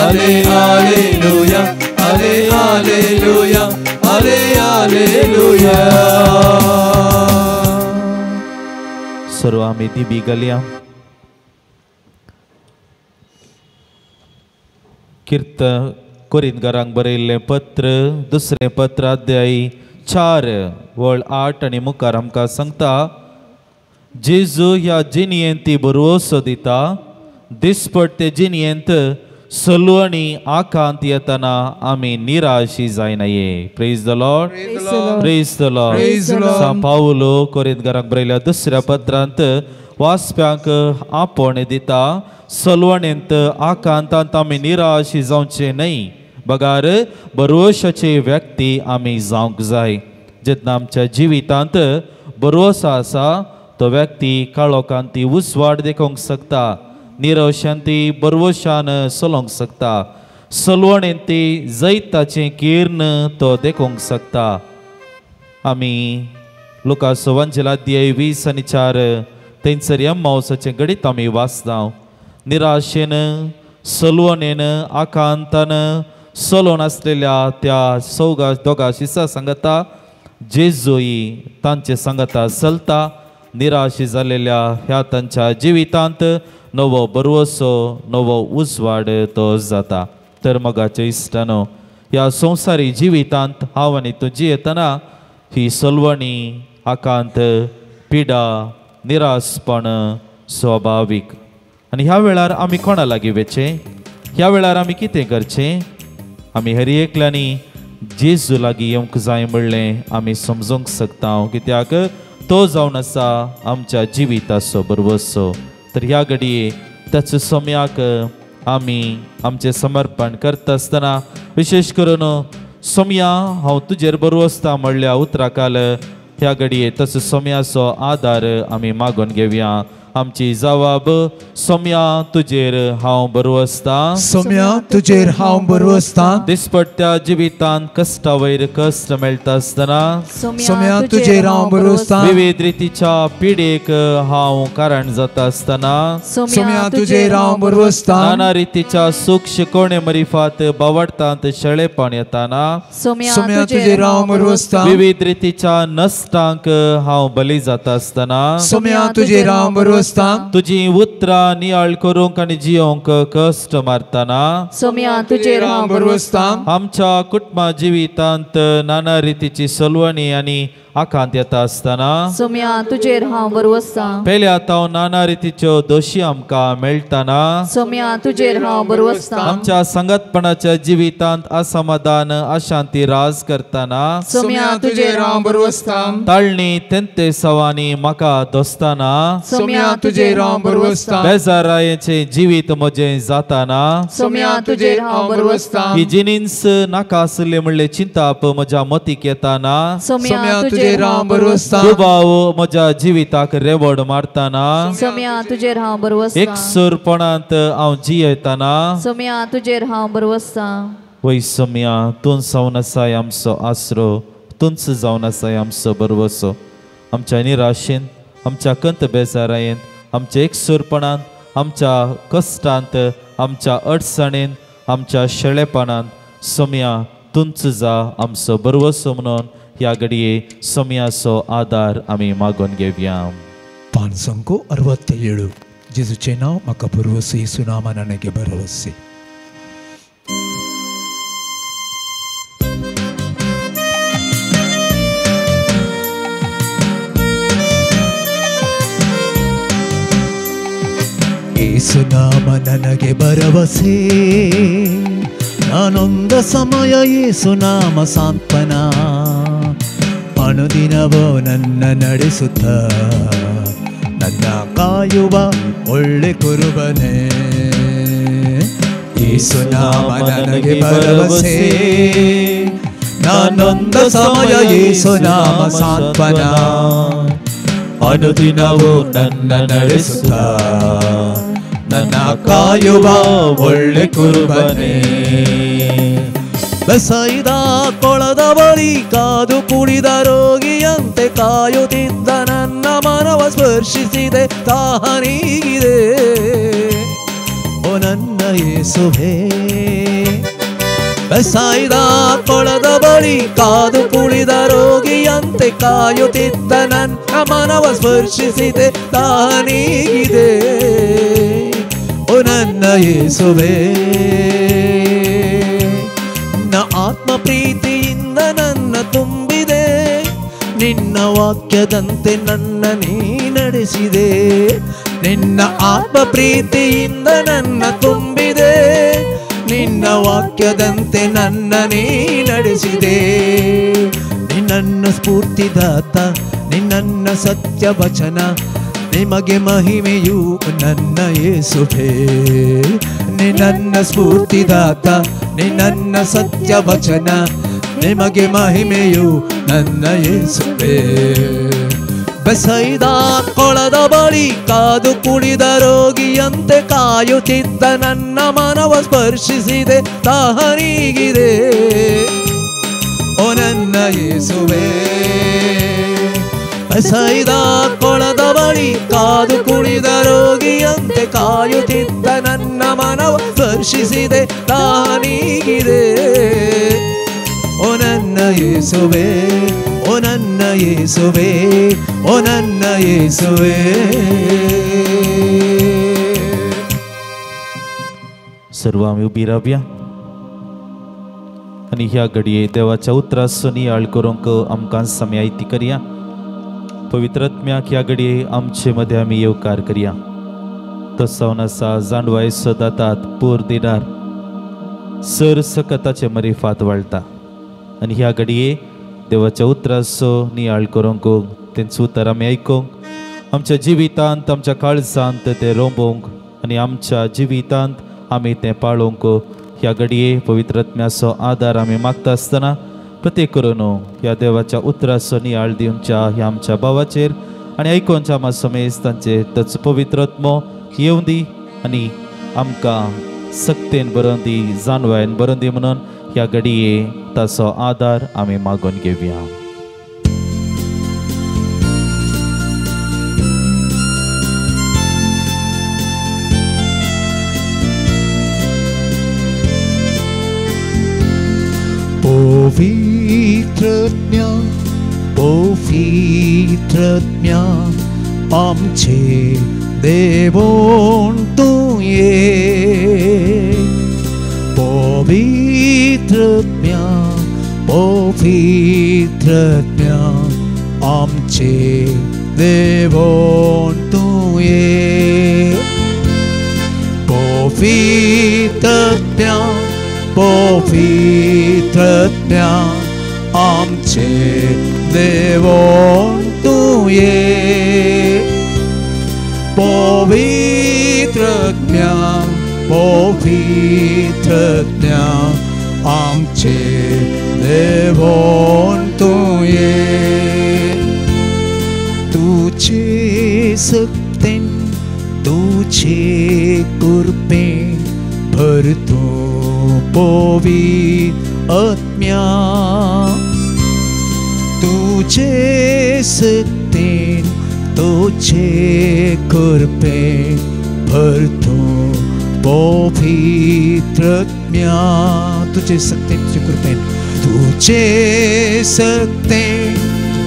Speaker 1: आले हालेलुया आले हालेलुया आले हालेलुया.
Speaker 2: सर्व आमी दिबी घालया. कीर्तन कोरिंतकारांक बरयल्लें पत्र दुसरें पत्र अध्याय 4 वळ 8 आनी मुखार आमकां सांगता, जेजू ह्या जिणयेंत ती भरवंसो दिता. दिसपट्टे जिणयेंत सलवणी आकांत येतना आमी निराशी जायनाये. Praise the Lord, praise the Lord. सांव पावलो कोरिंतकारांक बरयल्या दुसऱ्या पत्रांत वाचप्यांक आपोवणें दिता, सलवणेंत आकांतांत आमी निराशी जावचे न्हय, बगार भरवंशाची व्यक्ती आमी जावंक जाय. जेन्ना आमच्या जिवितांत भरवंसो आसा तो व्यक्ती काळोखांत ती उजवाड देखोवंक शकता, निरवशान ती भरवंशान चलोवंक शकता, सलवणेंत ती जैताचें किर्ण तो देखोवंक शकता. आमी लुकास वंजेल अध्याय 20 आनी 4 थंयसर एम्मावसाचें घडीत आमी वाचता. निराशेन सलवणेन आकांतान चलोवन आसलेल्या त्या चौगा दोगा शिसा सांगता जेजूय तांचे सांगता चलता. निराशी जालेल्या ह्या तांच्या जिवितांत नवो भरवंसो नवो उजवाड तो जाता. तर मगाचे इश्टानो, ह्या संवसारी जिवितांत हांव आनी तूं जियेतना ही सलवणी आकांत पिडा निरासपण स्वाभावीक. आनी ह्या वेळार आमी कोणा लागीं वचचें? ह्या वेळार आमी कितें करचें? आमी हर एकल्यांनी जेजू लागीं येवंक जाय म्हणलें आमी समजूंक शकता, कित्याक तो जावन आसा आमच्या जिविताचो भरवंसो. तर ह्या घडये त्याच्या सम्याक आमी आमचें समर्पण करता आसतना विशेश करून सोम्या हांव तुजेर भरवंसता म्हणल्या उतराकाल ह्या घडये तसो सोम्याचो आदार आमी मागून घेवया. आमची जवाब, सोम्या तुजेर हांव भरवंसता,
Speaker 1: सोम्या तुजेर हांव भरवंसता.
Speaker 2: दिसपट्ट्या जिवितांत कश्टा वयर कश्ट मेळटा आसतना
Speaker 1: सोम्या तुजेर हांव भरवंसता.
Speaker 2: विविध रितीच्या पिडेक हांव कारण जाता आसतना
Speaker 1: सोम्या तुजेर हांव भरवंसता.
Speaker 2: नाना रितीच्या सूख शिकोवणे मरिफात बावडटांत शेळेपण येताना
Speaker 1: सोम्या तुजेर हांव भरवंसता.
Speaker 2: विविध रितीच्या नश्टांक हांव बली जाता आसतना
Speaker 1: सोम्या तुजेर हांव भरवंसता.
Speaker 2: तुजी उतरां नियाळ करूंक आनी जियोंक कश्ट मारतना
Speaker 3: सोम्या तुजेर हांव भरवंसता.
Speaker 2: आमच्या कुटुंबा जिवितांत नाना रितीची सलवणी आनी आकांत येता आसतना
Speaker 3: सोम्या तुजेर हांव भरवंसता.
Speaker 2: पेल्या हांव नाना रितीच्यो दोशी आमकां मेळटना
Speaker 3: सोम्या तुजेर हांव भरवंसता.
Speaker 2: आमच्या संगतपणाच्या जिवितांत असमाधान अशांती राज करतना
Speaker 3: सोम्या तुजेर हांव भरवंसता.
Speaker 2: ताळणी तेंते सवानी म्हाका दोसतना
Speaker 3: सोम्या तुजेर हांव भरवंसता.
Speaker 2: बेजारायेचें जिवीत म्हजें जाताना
Speaker 3: सोम्या तुजेर हांव भरवंसता.
Speaker 2: ही जिनीस नाका आसले म्हणले चिंताप म्हज्या मतीक येताना
Speaker 3: सोम्या तुजेर हांव भरवंसता.
Speaker 2: दुबाव म्हज्या जिविताक रेवड मारतना
Speaker 3: सोम्या तुजेर हांव भरवंसता.
Speaker 2: एकसूरपणांत हांव जियेतना
Speaker 3: सोम्या तुजेर हांव भरवंसता.
Speaker 2: वय सोम्या तूं जावन आसाय आमचो आसरो, तूंच जावन आसाय आमचो भरवंसो. आमच्या निराशेन, आमच्या कंत बेजारायेन, आमच्या एकसूरपणांत, आमच्या कश्टांत, आमच्या अडचणेन, आमच्या शेळेपणांत सोम्या तूंच जा आमचो भरवंसो म्हणून ह्या घडये सोम्याचो आदार आमी मागून घेवया.
Speaker 1: 567 जेजूचें नांव म्हाका भरवंसो, येसू नामान ನನಗೆ भरवसे. ಯೇಸು ನಾಮ ನನಗೆ ಭರವಸೆ, ನಾನೊಂದ ಸಮಯ ಯೇಸು ನಾಮ ಸಾಂತ್ವನ, ಅನುದಿನವೋ ನನ್ನ ನಡೆಸುತ್ತ ನನ್ನ ಕಾಯುವ ಒಳ್ಳೆ ಕುರುಬನೇ. ಯೇಸು ನಾಮ ನನಗೆ ಭರವಸೆ, ನಾನೊಂದ ಸಮಯ ಯೇಸು ನಾಮ ಸಾಂತ್ವನ, ಅನುದಿನವೂ ನನ್ನ ನಡೆಸುತ್ತ ನನ್ನ ಕಾಯುವ ಒಳ್ಳೆ ಕುರುಬನೇ. ಬೆಸೈದ ಕೊಳದ ಬಳಿ ಕಾದು ಕುಡಿದ ರೋಗಿಯಂತೆ ಕಾಯುತ್ತಿದ್ದ ನನ್ನ ಮನವ ಸ್ಪರ್ಶಿಸಿದೆ ದಾಹ ನೀಗಿದೆ ಓ ನನ್ನ ಯೇಸುವೇ. ಬೆಸೈದ ಕೊಳದ ಬಳಿ ಕಾದು ಕುಳಿದ ರೋಗಿಯಂತೆ
Speaker 4: ರೋಗಿಯಂತೆ ಕಾಯುತ್ತಿದ್ದ ನನ್ನ ಮನವ ಸ್ಪರ್ಶಿಸಿದೆ ತಾನೀಗಿದೆ. ಓ ನನ್ನ ಯೇಸುವೇ, ನಿನ್ನ ಆತ್ಮ ಪ್ರೀತಿಯಿಂದ ನನ್ನ ತುಂಬಿದೆ, ನಿನ್ನ ವಾಕ್ಯದಂತೆ ನನ್ನ ನೀ ನಡೆಸಿದೆ. ನಿನ್ನ ಆತ್ಮ ಪ್ರೀತಿಯಿಂದ ನನ್ನ ತುಂಬಿದೆ, ನಿನ್ನ ವಾಕ್ಯದಂತೆ ನನ್ನ ನೀ ನಡೆಸಿದೆ. ನಿನ್ನನ್ನು ಸ್ಫೂರ್ತಿದಾತ, ನಿನ್ನನ್ನ ಸತ್ಯ ವಚನ, ನಿಮಗೆ ಮಹಿಮೆಯು ನನ್ನ ಯೇಸುವೇ. ನಿನ್ನನ್ನ ಸ್ಫೂರ್ತಿದಾತ, ನಿನ್ನನ್ನ ಸತ್ಯ ವಚನ, ನಿಮಗೆ ಮಹಿಮೆಯು ನನ್ನ ಯೇಸುವೇ. ಬೆಸೈದ ಕೊಳದ ಬಳಿ ಕಾದು ಕುಡಿದ ರೋಗಿಯಂತೆ ಕಾಯುತ್ತಿದ್ದ ನನ್ನ ಮನವ ಸ್ಪರ್ಶಿಸಿದೆ ತಾಹನೀಗಿದೆ. ಓ ನನ್ನ ಯೇಸುವೇ, ಬೆಸೈದ ಕೊಳದ ಬಳಿ ಕಾದು ಕುಡಿದ ರೋಗಿಯಂತೆ ಕಾಯುತ್ತಿದ್ದ ನನ್ನ ಮನವ ಸ್ಪರ್ಶಿಸಿದೆ ತಾನೀಗಿದೆ. ಓ ನನ್ನ ಯೇಸುವೇ, ಓ ನನ್ನ ಯೇಸುವೇ, ಓ ನನ್ನ ಯೇಸುವೇ.
Speaker 2: सर्व आमी उबी रावया आनी ह्या घडये देवाच्या उतराचो नियाळ करूंक आमकां समयायती करया. पवित्रात्म्याक ह्या घडये आमचे मदें आमी येवकार करया. तो जावन आसा जाणवाय सदातात पूर दिनार सर सकताचे मरिफात वाळटा. आनी ह्या घडये देवाच्या उतराचो नियाळ करूंक, तेंचो उतर आमी आयकूंक, आमच्या जिवितांत आमच्या काळजांत तें रोंबोवंक आनी आमच्या जिवितांत आमी तें पाळोवंक ह्या घडये पवित्रात्म्याचो आदार आमी मागता आसतना प्रत्येक करून ह्या देवाच्या उतराचो नियाळ दिवच्या ह्या आमच्या भावाचेर आनी आयकोनच्या आमा समेज तांचेर ताचो पवित्रात्मो येवं दी आनी आमकां सक्तेन बरोवन दी, जाणवायन बरोवन दी म्हणून ह्या घडये ताचो आदार आमी मागून घेवया.
Speaker 4: पवित्रज्ञा, पवित्रज्ञा, आमचे देवोण तूं ये. पवित्रज्ञा, पवित्रज्ञा, आमचे देवोण तूं ये. पवित्रज्ञा, पवित्रज्ञा, आमचे देवोण तूं ये. पवित्रज्ञा, पवित्रज्ञा, आमचे देवोण तूं ये. तुझे सक्तेन, तुझे कृपेन भर तूं पवित्रज्ञा. तुझे सक्तेन, तुझे कृपेन भर तूं पवित्रज्ञा. तुझे सक्तेन, तुझे कृपेन, तुझे सक्तेन,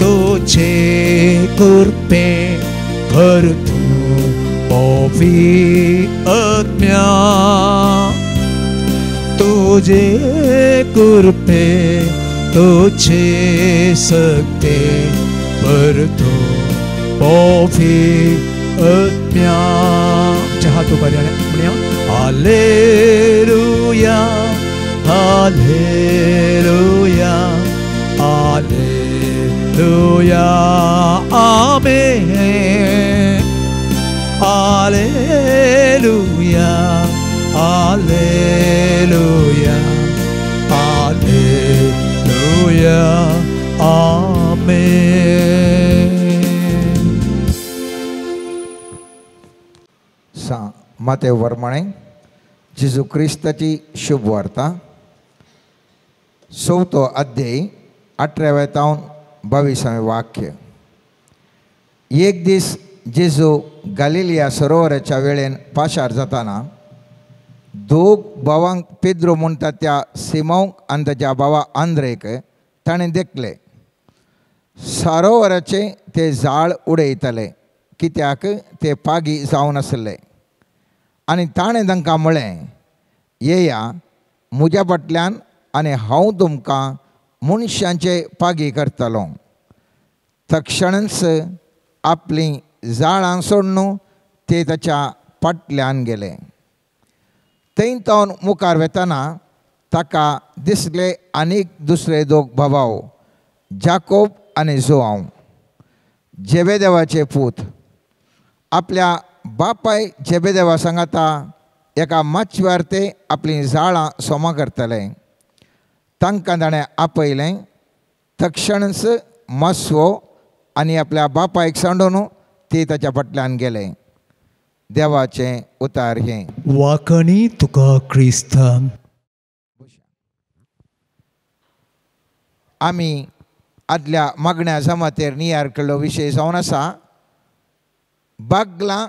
Speaker 4: तुझे कृपेन भर तूं पवित्रज्ञा. तुझे कृपे, तुझे सक्ते पर तू पवित्रज्ञा. हाथ ऊपर हालेलुया, हालेलुया, हालेलुया, आमेन. हालेलुया, हालेलुया, हालेलुया, आमेन.
Speaker 5: मातेव वर्माणे जेजू क्रिस्ताची शुभ वार्ता चवथो अध्याय 18 तावन 22 वाक्य. एक दीस जेजू गालिलिया सरोवराच्या वेळेन पाशार जाताना दोग भावांक पेद्रो म्हणटा त्या सिमांवक आनी ताच्या भावा आंद्रेक ताणें देखले. सरोवराचे ते जाळ उडयताले कित्याक ते पागी जावन आसले. आनी ताणें तांकां म्हळें, येया म्हज्या फाटल्यान आनी हांव तुमकां मनशांचे पागी करतलो. तक्षणच आपलीं जाळां सोडून ते ताच्या फाटल्यान गेले. थंय तावन मुखार वेतना ताका दिसले आनीक दुसरे दोग भावाव, जाकोब आनी जुआंव, जेबेदेवाचे पूत. आपल्या बापाय जेबेदेवा सांगाता एका माचव्यार ते आपलीं जाळां सोमा करतले. तांकां ताणें आपयलें. तक्षणच मसवो आनी आपल्या बापायक सांडून ते ताच्या फाटल्यान गेले. देवाचें उतार हें.
Speaker 1: वाकणी तुका क्रिस्तान.
Speaker 5: आमी आदल्या मागण्या जमातेर नियार केल्लो विशय जावन आसा, बागलां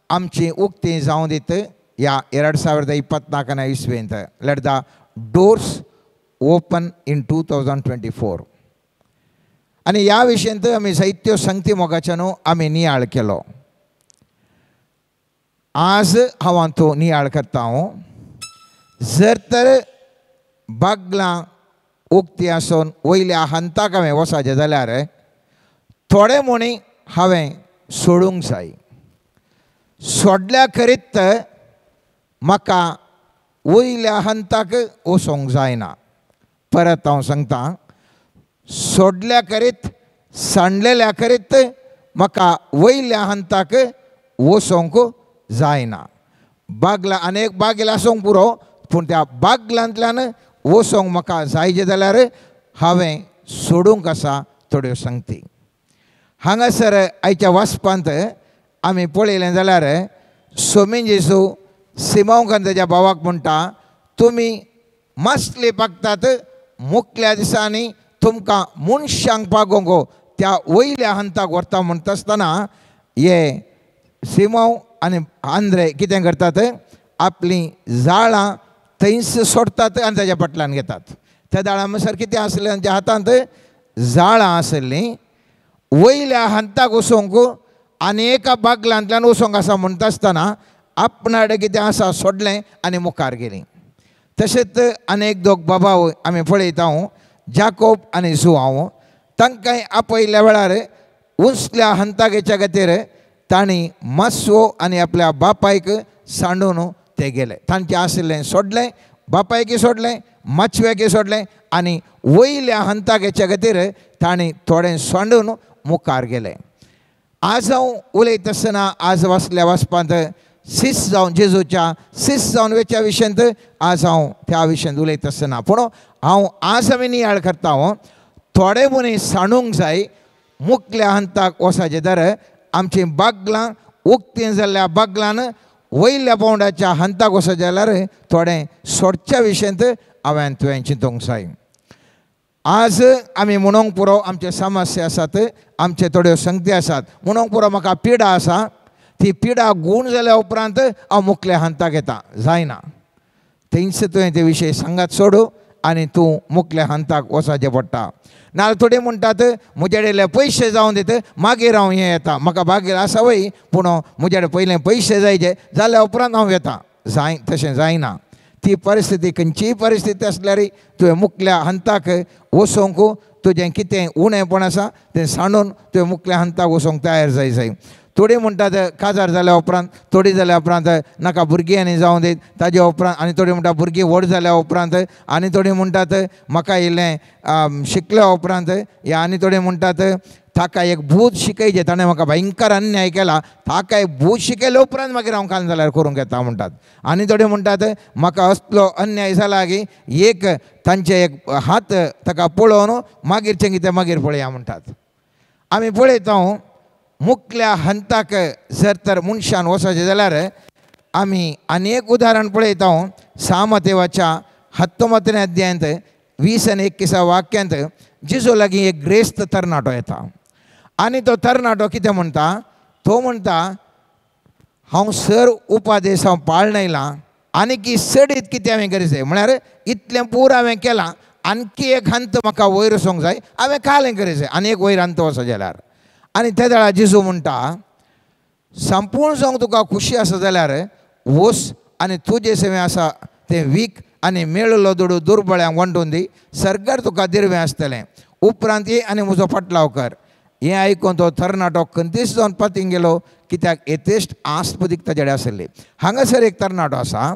Speaker 5: आमची उक्ती जावन दित ह्या 2024 इस्वेंत. Let the doors open in 2024. आनी ह्या विशयांत आमी जायत्यो संगती मोगाच्यान आमी नियाळ केलो. आज हांव तो नियाळ करता. हांव जर तर बागलां उक्ती आसून वयल्या हंताक हांवें वसाचें जाल्यार थोडे म्हणी हांवें सोडूंक जाय. सोडल्या करीत म्हाका वयल्या हंताक वचोंक जायना. परत हांव सांगता, सोडल्या करीत सांडलेल्या करीत म्हाका वयल्या हंताक वचोंक जायना. बागला अनेक बागेल आसूंक पुरो, पूण त्या बागलांतल्यान वचोंक म्हाका जायचें जाल्यार हांवें सोडूंक आसा थोड्यो संगती. हांगासर आयच्या वाचपांत आमी पळयलें जाल्यार सोमीन जेजू सिमांवक आनी ताच्या भावाक म्हणटा, तुमी मासले पागतात, मुकल्या दिसांनी तुमकां मनशांक पागोवंक त्या वयल्या हंताक व्हरता. म्हणटा आसतना हे सिमांव आनी आंद्रे कितें करतात, आपलीं जाळां थंयच सोडटात आनी ताच्या फाटल्यान घेतात. त्या जाळां म्हणसर कितें आसलें, तांच्या हातांत जाळां आसलीं. वयल्या हंताक वचोंक आनी एका बागलांतल्यान वचोंक आसा म्हणटा आसतना आपणाडे कितें आसा सोडलें आनी मुखार गेलीं. तशेंच आनी एक दोग बाबा आमी पळयता, जाकोब आनी जुआंव, तांकां आपयल्या वेळार उंचल्या हंतागेच्या खातीर तांणी मासवो आनी आपल्या बापायक सांडून ते गेले. तांचें आशिल्लें सोडलें, बापायकी सोडलें, माचव्याकी सोडलें आनी वयल्या हंतागेच्या खातीर तांणी थोडें सांडून मुखार गेले. आज हांव उलयता आसतना आज वाचल्या वाचपांत शिस जावन जेजूच्या शिस जावन वेच्या विशयांत आज हांव त्या विशयांत उलयता आसतना, पूण हांव आज आमी नियाळ करता. हांव थोडे मनीस सांडूंक जाय मुकल्या हंताक वसाचें दर आमचीं बागलां उक्तीं जाल्ल्या बागलान वयल्या पावंड्याच्या हंताक वचत जाल्यार थोडें सोडच्या विशयांत हांवें तुवें चिंतूंक जाय. आज आमी म्हणूंक पुरो आमचे समस्या आसात, आमचे थोड्यो संगती आसात, म्हणूंक पुरो म्हाका पिडा आसा, ती पिडा गूण जाल्या उपरांत हांव मुकल्या हंताक येता. जायना. थंयच तुवें ते विशय सांगात सोडू आनी तूं मुकल्या हंताक वचपाचें पडटा. नाजाल्यार थोडे म्हणटात म्हजे कडेन पयशे जावन दित मागीर हांव हें येता, म्हाका बागेर आसा वय, पूण म्हजे कडेन पयलें पयशे जायचे जाल्या उपरांत हांव येता. जाय तशें जायना. ती परिस्थिती खंयचीय परिस्थिती आसल्यार तुवें मुकल्या हंताक वचोंक तुजें कितें उणेपण आसा तें सांडून तुवें मुकल्या हंताक वचोंक तयार जाय जाय. थोडी म्हणटात काजार जाल्या उपरांत, थोडी जाल्या उपरांत नाका भुरगीं आनी जावं दीत ताजे उपरांत, आनी थोडी म्हणटा भुरगीं व्हड जाल्या उपरांत, आनी थोडी म्हणटात म्हाका इल्लें शिकल्या उपरांत, या आनी थोडी म्हणटात ताका एक भूत शिकयचें, ताणें म्हाका भयंकर अन्याय केला, ताका एक भूत शिकयल्या उपरांत मागीर हांव कान जाल्यार करूंक येता म्हणटात. आनी थोडे म्हणटात म्हाका असलो अन्याय जाला की एक तांचे एक हात ताका पळोवन मागीरचें कितें मागीर पळया म्हणटात. आमी पळयता मुकल्या हंताक जर तर मनशान वचपाचें जाल्यार आमी आनी एक उदाहरण पळयता. सामतेवाच्या 19 अध्यायांत 20 आनी 21 वाक्यांत जेजू लागीं एक ग्रेस्त तरणाटो येता आनी तो तरणाटो कितें म्हणटा, तो म्हणटा हांव सर उपादेश हांव पाळणयला आनी की चडीत कितें हांवें करीत जाय, म्हळ्यार इतलें पूर हांवें केलां आणखी एक हंत म्हाका वयर वचोंक जाय, हांवें कालें करी जाय आनी एक वयर हंत वचो जाल्यार. आनी ते वेळार जेजू म्हणटा संपूर्ण जावंक तुका खुशी आसा जाल्यार वस आनी तुजे सेवे आसा तें वीक आनी मेळिल्लो दुडू दुर्बळ्यांक वांटून दी, सरकार तुका दिरवें आसतलें. उपरांत ये आनी म्हजो फाटलाव कर. हें आयकून तो तरणाटो खंतीस जावन पातींग गेलो, कित्याक येथेश्ट आस्पदीक ताजे कडेन आसली. हांगासर एक तरणाटो आसा,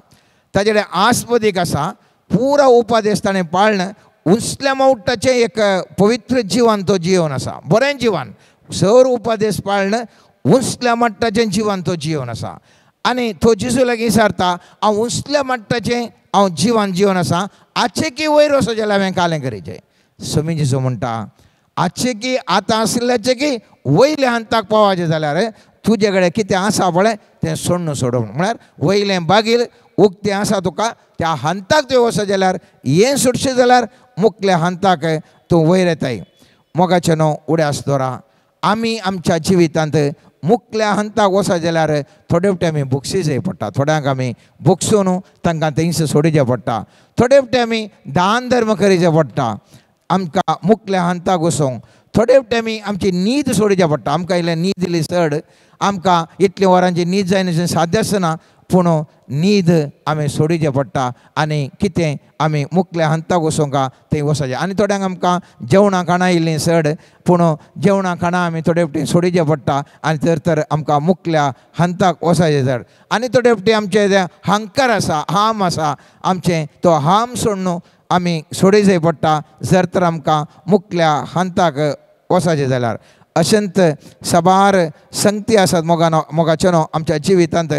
Speaker 5: ताजे कडेन आस्पदीक आसा, पुरा उपदेश ताणें पाळ्ळें, उंचल्या मौटाचें एक पवित्र जिवन तो जिवन आसा, बरें जिवन, सर उपदेश पाळ्ळें, उंचल्या मट्टाचें जिवन तो जिवन आसा. आनी तो जेजू लागीं विचारता हांव उंचल्या मट्टाचें हांव जिवन जिवन आसा, आचे की वयर वचो जाल्यार हांवें कालें करीचें. स्वामी जेजू म्हणटा आचे की आतां आशिल्ल्याचें की वयल्या हंताक पावाचें जाल्यार तुजे कडेन कितें आसा पळय तें सोडून सोडून, म्हळ्यार वयलें बागील उक्तें आसा तुका, त्या हंताक तुवें वचो जाल्यार हें सोडशें जाल्यार मुखल्या हंताक तूं वयर येताय. मोगाचें न्हू उड्यास दवरा, आमी आमच्या जिवितांत मुखल्या हंताक वचो जाल्यार थोडे फावटी आमी बक्षीसय पडटा, थोड्यांक आमी बक्षून तांकां थंयसर सोडीचें पडटा, थोडे फावटी आमी दान धर्म करीचें पडटा आमकां मुखल्या हंताक वचोंक, थोडे फावटी आमी आमची न्हीद सोडीचें पडटा. आमकां इल्लें न्हीद इल्ली चड, आमकां इतल्या वरांची न्हीद जायना साद्य आसना, पूण न्हीद आमी सोडीचें पडटा आनी कितें आमी मुखल्या हंताक वचोंक थंय वचपाचें. आनी थोड्यांक आमकां जेवणां खाणां इल्लीं चड, पूण जेवणां खाणां आमी थोडे फावटी सोडीचें पडटा आनी तर तर आमकां मुखल्या हंताक वचपाचें चड. आनी थोडे फावटी आमचें जें हंकार आसा, हाम आसा आमचें, तो हाम सोडून आमी सोडीचें पडटा जर तर आमकां मुखल्या हंताक वचपाचें जाल्यार. अशंत साबार संगती आसात मोगानो मोगाचे न्हू आमच्या जिवितांत.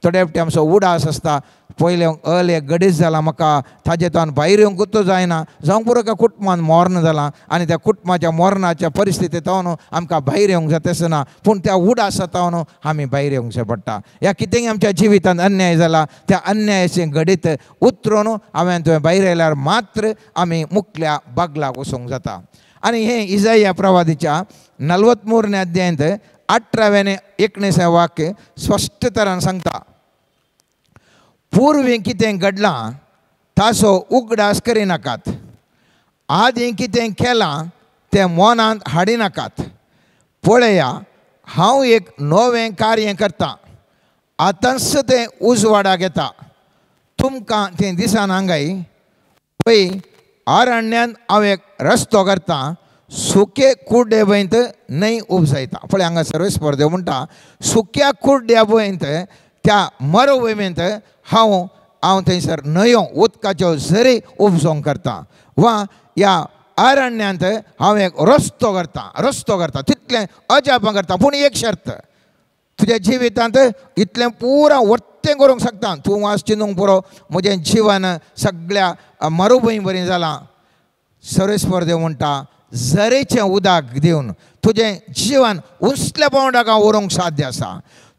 Speaker 5: थोडे फावटी आमचो उडास आसता, पयलें अल एक गडीच जाला म्हाका ताजे तावन भायर येवंकूच जायना, जावंक पुरो एका कुटुंबान मर्ण जालां आनी त्या कुटुंबाच्या मरणाच्या परिस्थितींत आमकां भायर येवंक जाता आसना, पूण त्या उडासा तावन आमी भायर येवंक पडटा. ह्या कितेंय आमच्या जिवितांत अन्याय जाला त्या अन्यायाचें घडीत उतरून हांवें तुवें भायर आयल्यार मात्र आमी मुखल्या बागलाक वचूंक जाता. आनी हें इजाया प्रवादीच्या 43 अध्यायांत 18 19 वाक्य स्पश्ट तरान सांगता, पूर्वी कितें घडलां ताचो उगडास करिनाकात, आदीं कितें केलां तें मनांत हाडिनाकात. पळया हांव एक नवें कार्य करतां, आतांच तें उजवाडाक येता, तुमकां तें दिसना हांगाय. पळय अरण्यांत हांव एक रस्तो करतां, सुके कुड्डे भंयत न्हंय उपजायता. पळय हांगा सर्वेस्पर देव म्हणटा सुक्या कुड्ड्या भंयत त्या मरुभुंयेंत हांव हांव थंयसर न्हंयो उदकाच्यो झरी उपजोवंक करता, वा ह्या अरण्यांत हांव एक रस्तो करता, रस्तो करता, तितलें अजापां करता. पूण एक शर्त, तुज्या जिवितांत इतलें पुरा वर्तें करूंक शकता तूं, वास चिंतूंक पुरो म्हजें जिवन सगळ्या मरुभूंय बरी जालां. सर्वेस्पर देव म्हणटा झरेचें उदक दिवन तुजें जिवन उंचल्या पावंडाक हांव व्हरूंक साध्य आसा.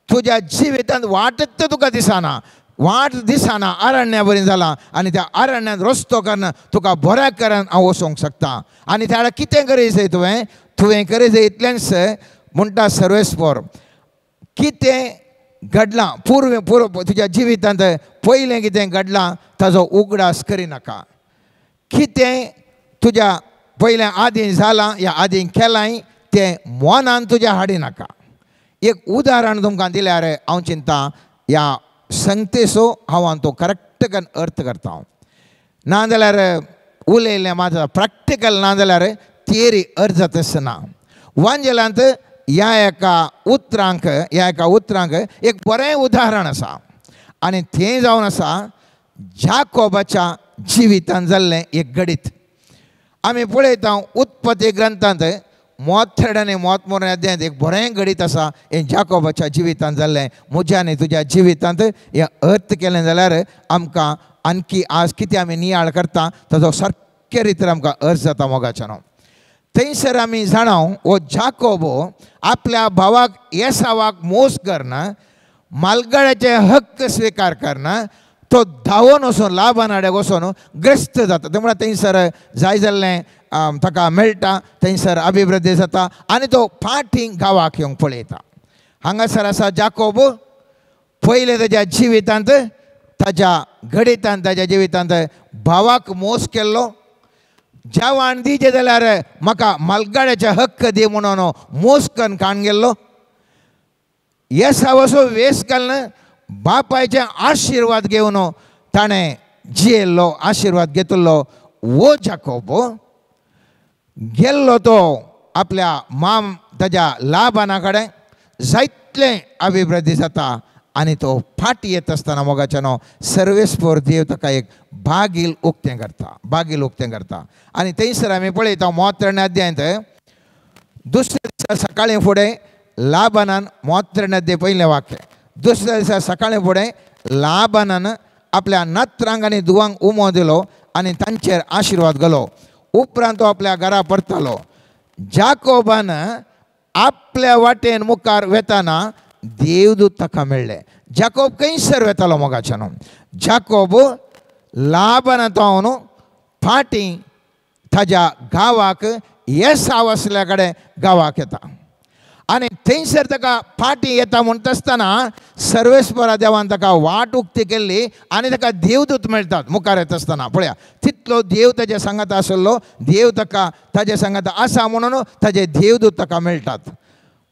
Speaker 5: तुज्या जिवितांत वाटत तुका दिसना, वाट दिसना, अरण्या बरी जालां आनी त्या अरण्यांत रस्तो करून तुका बऱ्या करून हांव वचोंक शकता. आनी त्या वेळार कितें करीत जाय तुवें, तुवें करीत जाय इतलेंच म्हणटा सर्वेस्पर, कितें घडलां पूर्व पूर्व तुज्या जिवितांत पयलें कितें घडलां ताजो उगडास करिनाका, कितें तुज्या पयलें आदीं जालां या आदीं केलां तें मनान तुज्या हाडिनाका. एक उदाहरण तुमकां दिल्यार हांव चिंता ह्या संगतेचो हांव तो करेक्ट करून अर्थ करता. हांव ना जाल्यार उलयलें म्हाजो प्रॅक्टिकल ना जाल्यार थियरी अर्थ जाता आसना. वांजेलांत ह्या एका उतरांक, ह्या एका उतरांक एक बरें उदाहरण आसा आनी तें जावन आसा जाकोबाच्या जिवितांत जाल्लें एक घडीत. आमी पळयता उत्पत्ती ग्रंथांत मोथेड आनी मोतमोर अध्यायांत एक बरें घडीत आसा हें जाकोबाच्या जिवितांत जाल्लें. म्हज्या आनी तुज्या जिवितांत हें अर्थ केलें जाल्यार आमकां आणखी आज कितें आमी नियाळ करता ताजो सारके रितीन आमकां अर्थ जाता मोगाच्यानो. थंयसर आमी जाणा हो जाकोब आपल्या भावाक एसावाक मोस करना, मालगाड्याचे हक्क स्विकार करना, तो धांवून वचून लाबान आडेक वचून ग्रस्त जाता. ते म्हळ्यार थंयसर जाय जाल्लें ताका मेळटा, थंयसर अभिवृद्धी जाता आनी तो फाटीं गांवाक येवंक पळयता. हांगासर आसा जाकोब पयलें ताज्या जिवितांत, ताज्या घडितांत, ताज्या जिवितांत भावाक मोस केल्लो, जेवण दिचें जाल्यार म्हाका मालगाड्याचे हक्क दी म्हणून मोस करून काण गेल्लो. येसावाचो वेस घालून बापायचे आशिर्वाद घेवन ताणें जियेल्लो, आशिर्वाद घेतिल्लो वो जाकोब गेल्लो तो आपल्या माम ताज्या लाबाना कडेन जायतलें अभिवृद्धी जाता आनी तो फाटी येत आसतना मोगाच्यानो सर्वेस्पोर देव ताका एक बागील उक्तें करता, बागील उक्तें करता. आनी थंयसर आमी पळयता मोत्रण अध्यायांत दुसऱ्या दिसा सकाळीं फुडें लाबानान, मोत्रण अध्याय पयलें वाक्य, दुसऱ्या दिसा सकाळीं फुडें लाबानान आपल्या नात्रांक आनी धुवांक उमो दिलो आनी तांचेर आशिर्वाद घालो. उपरांत तो आपल्या घरा परतालो. जाकोबान आपल्या वाटेन मुखार वेताना देवदूत ताका मेळ्ळे. जाकोब खंयसर वेतालो मोगाच्यानो? जाकोब लाबाना तो फाटीं ताज्या गांवाक येसाव आसल्या कडेन गांवाक येता आनी थंयसर ताका फाटीं येता म्हणटा आसतना सर्वेस्परा देवान ताका वाट उक्ती केल्ली आनी ताका देवदूत मेळटात मुखार येता आसतना. पळया तितलो देव ताज्या सांगाता आसलो, देव ताका ताज्या सांगाता आसा म्हणून ताजे देवदूत ताका मेळटात.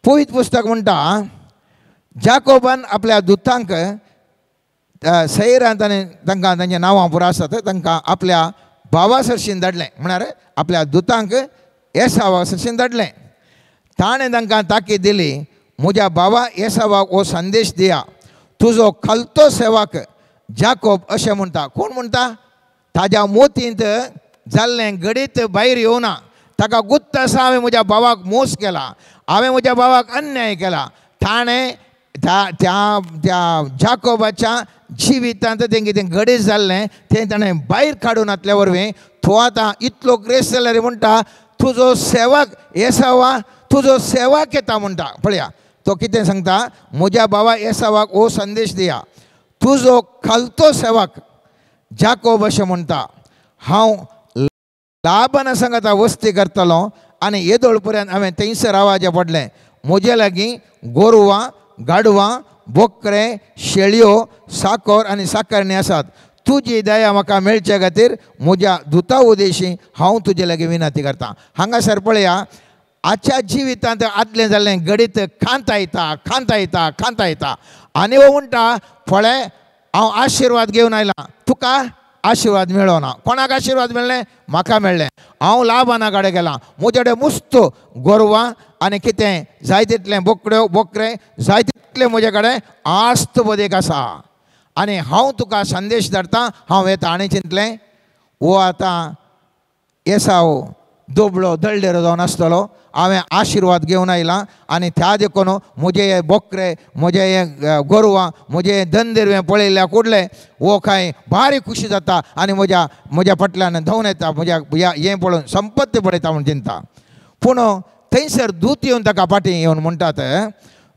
Speaker 5: पवित्र पुस्तक म्हणटा जाकोबान आपल्या दुतांक सैरांत आनी तांकां तांच्या नांवां पुरो आसात तांकां आपल्या भावा सरशीन धाडलें, म्हळ्यार आपल्या दुतांक येसावा सरशीन धाडलें. ताणें तांकां ताकीद दिली, म्हज्या भावा येसावाक हो संदेश दिया, तुजो खालतो सेवक जाकोब अशें म्हणटा. कोण म्हणटा? ताज्या मोतींत जाल्लें घडीत भायर येवना, ताका गुत्त आसा हांवें म्हज्या भावाक मोस केला, हांवें म्हज्या भावाक अन्याय केला. ताणें त्या त्या जाकोबाच्या जिवितांत तें कितें घडीत जाल्लें तें ताणें भायर काडून घातल्या वरवीं तो आतां इतलो ग्रेस जाल्यार म्हणटा तुजो सेवक येसावा, तुजो सेवक येता म्हणटा. पळया तो कितें सांगता, म्हज्या भावा येसावाक हो संदेश दिया, तुजो खालतो सेवक जाकोब अशें म्हणटा, हांव लाबाना सांगाता वस्ती करतलो आनी येदोळ पर्यंत हांवें थंयसर रावाचें पडलें. म्हजे लागीं गोरवां, गाडवां, बोकरे, शेळयो, साकर आनी साकरणी आसात. तुजी दया म्हाका मेळचे खातीर म्हज्या दुता उदेशी हांव तुजे लागीं विनंती करता. हांगासर पळया आजच्या जिवितांत आदलें जाल्लें घडीत खांता येता, खांता येता, खांता येता आनी हो म्हणटा पळय हांव आशिर्वाद घेवन आयला, तुका आशिर्वाद मेळना. कोणाक आशिर्वाद मेळ्ळें? म्हाका मेळ्ळें. हांव लाबाना कडेन गेलां, म्हजे कडेन मुस्त गोरवां आनी कितें जाय तितलें बोकड्यो, बोकरे जाय तितलें म्हजे कडेन आस्त बदेक आसा आनी हांव तुका संदेश धाडटा, हांव येता. आनी चिंतलें हो आतां येसाव दुबळो दळडेरो जावन आसतलो, हांवें आशिर्वाद घेवन आयला आनी त्या देखून म्हजे हे बोकरे, म्हजे हे गोरवां, म्हजे हे धंदेरवें पळयल्ल्या कुडले हो कांय भारी खुशी जाता आनी म्हज्या म्हज्या फाटल्यान धांवन येता, म्हज्या हें पळोवन संपत्ती पळयता म्हूण चिंता. पूण थंयसर दूत येवन ताका फाटीं येवन म्हणटात,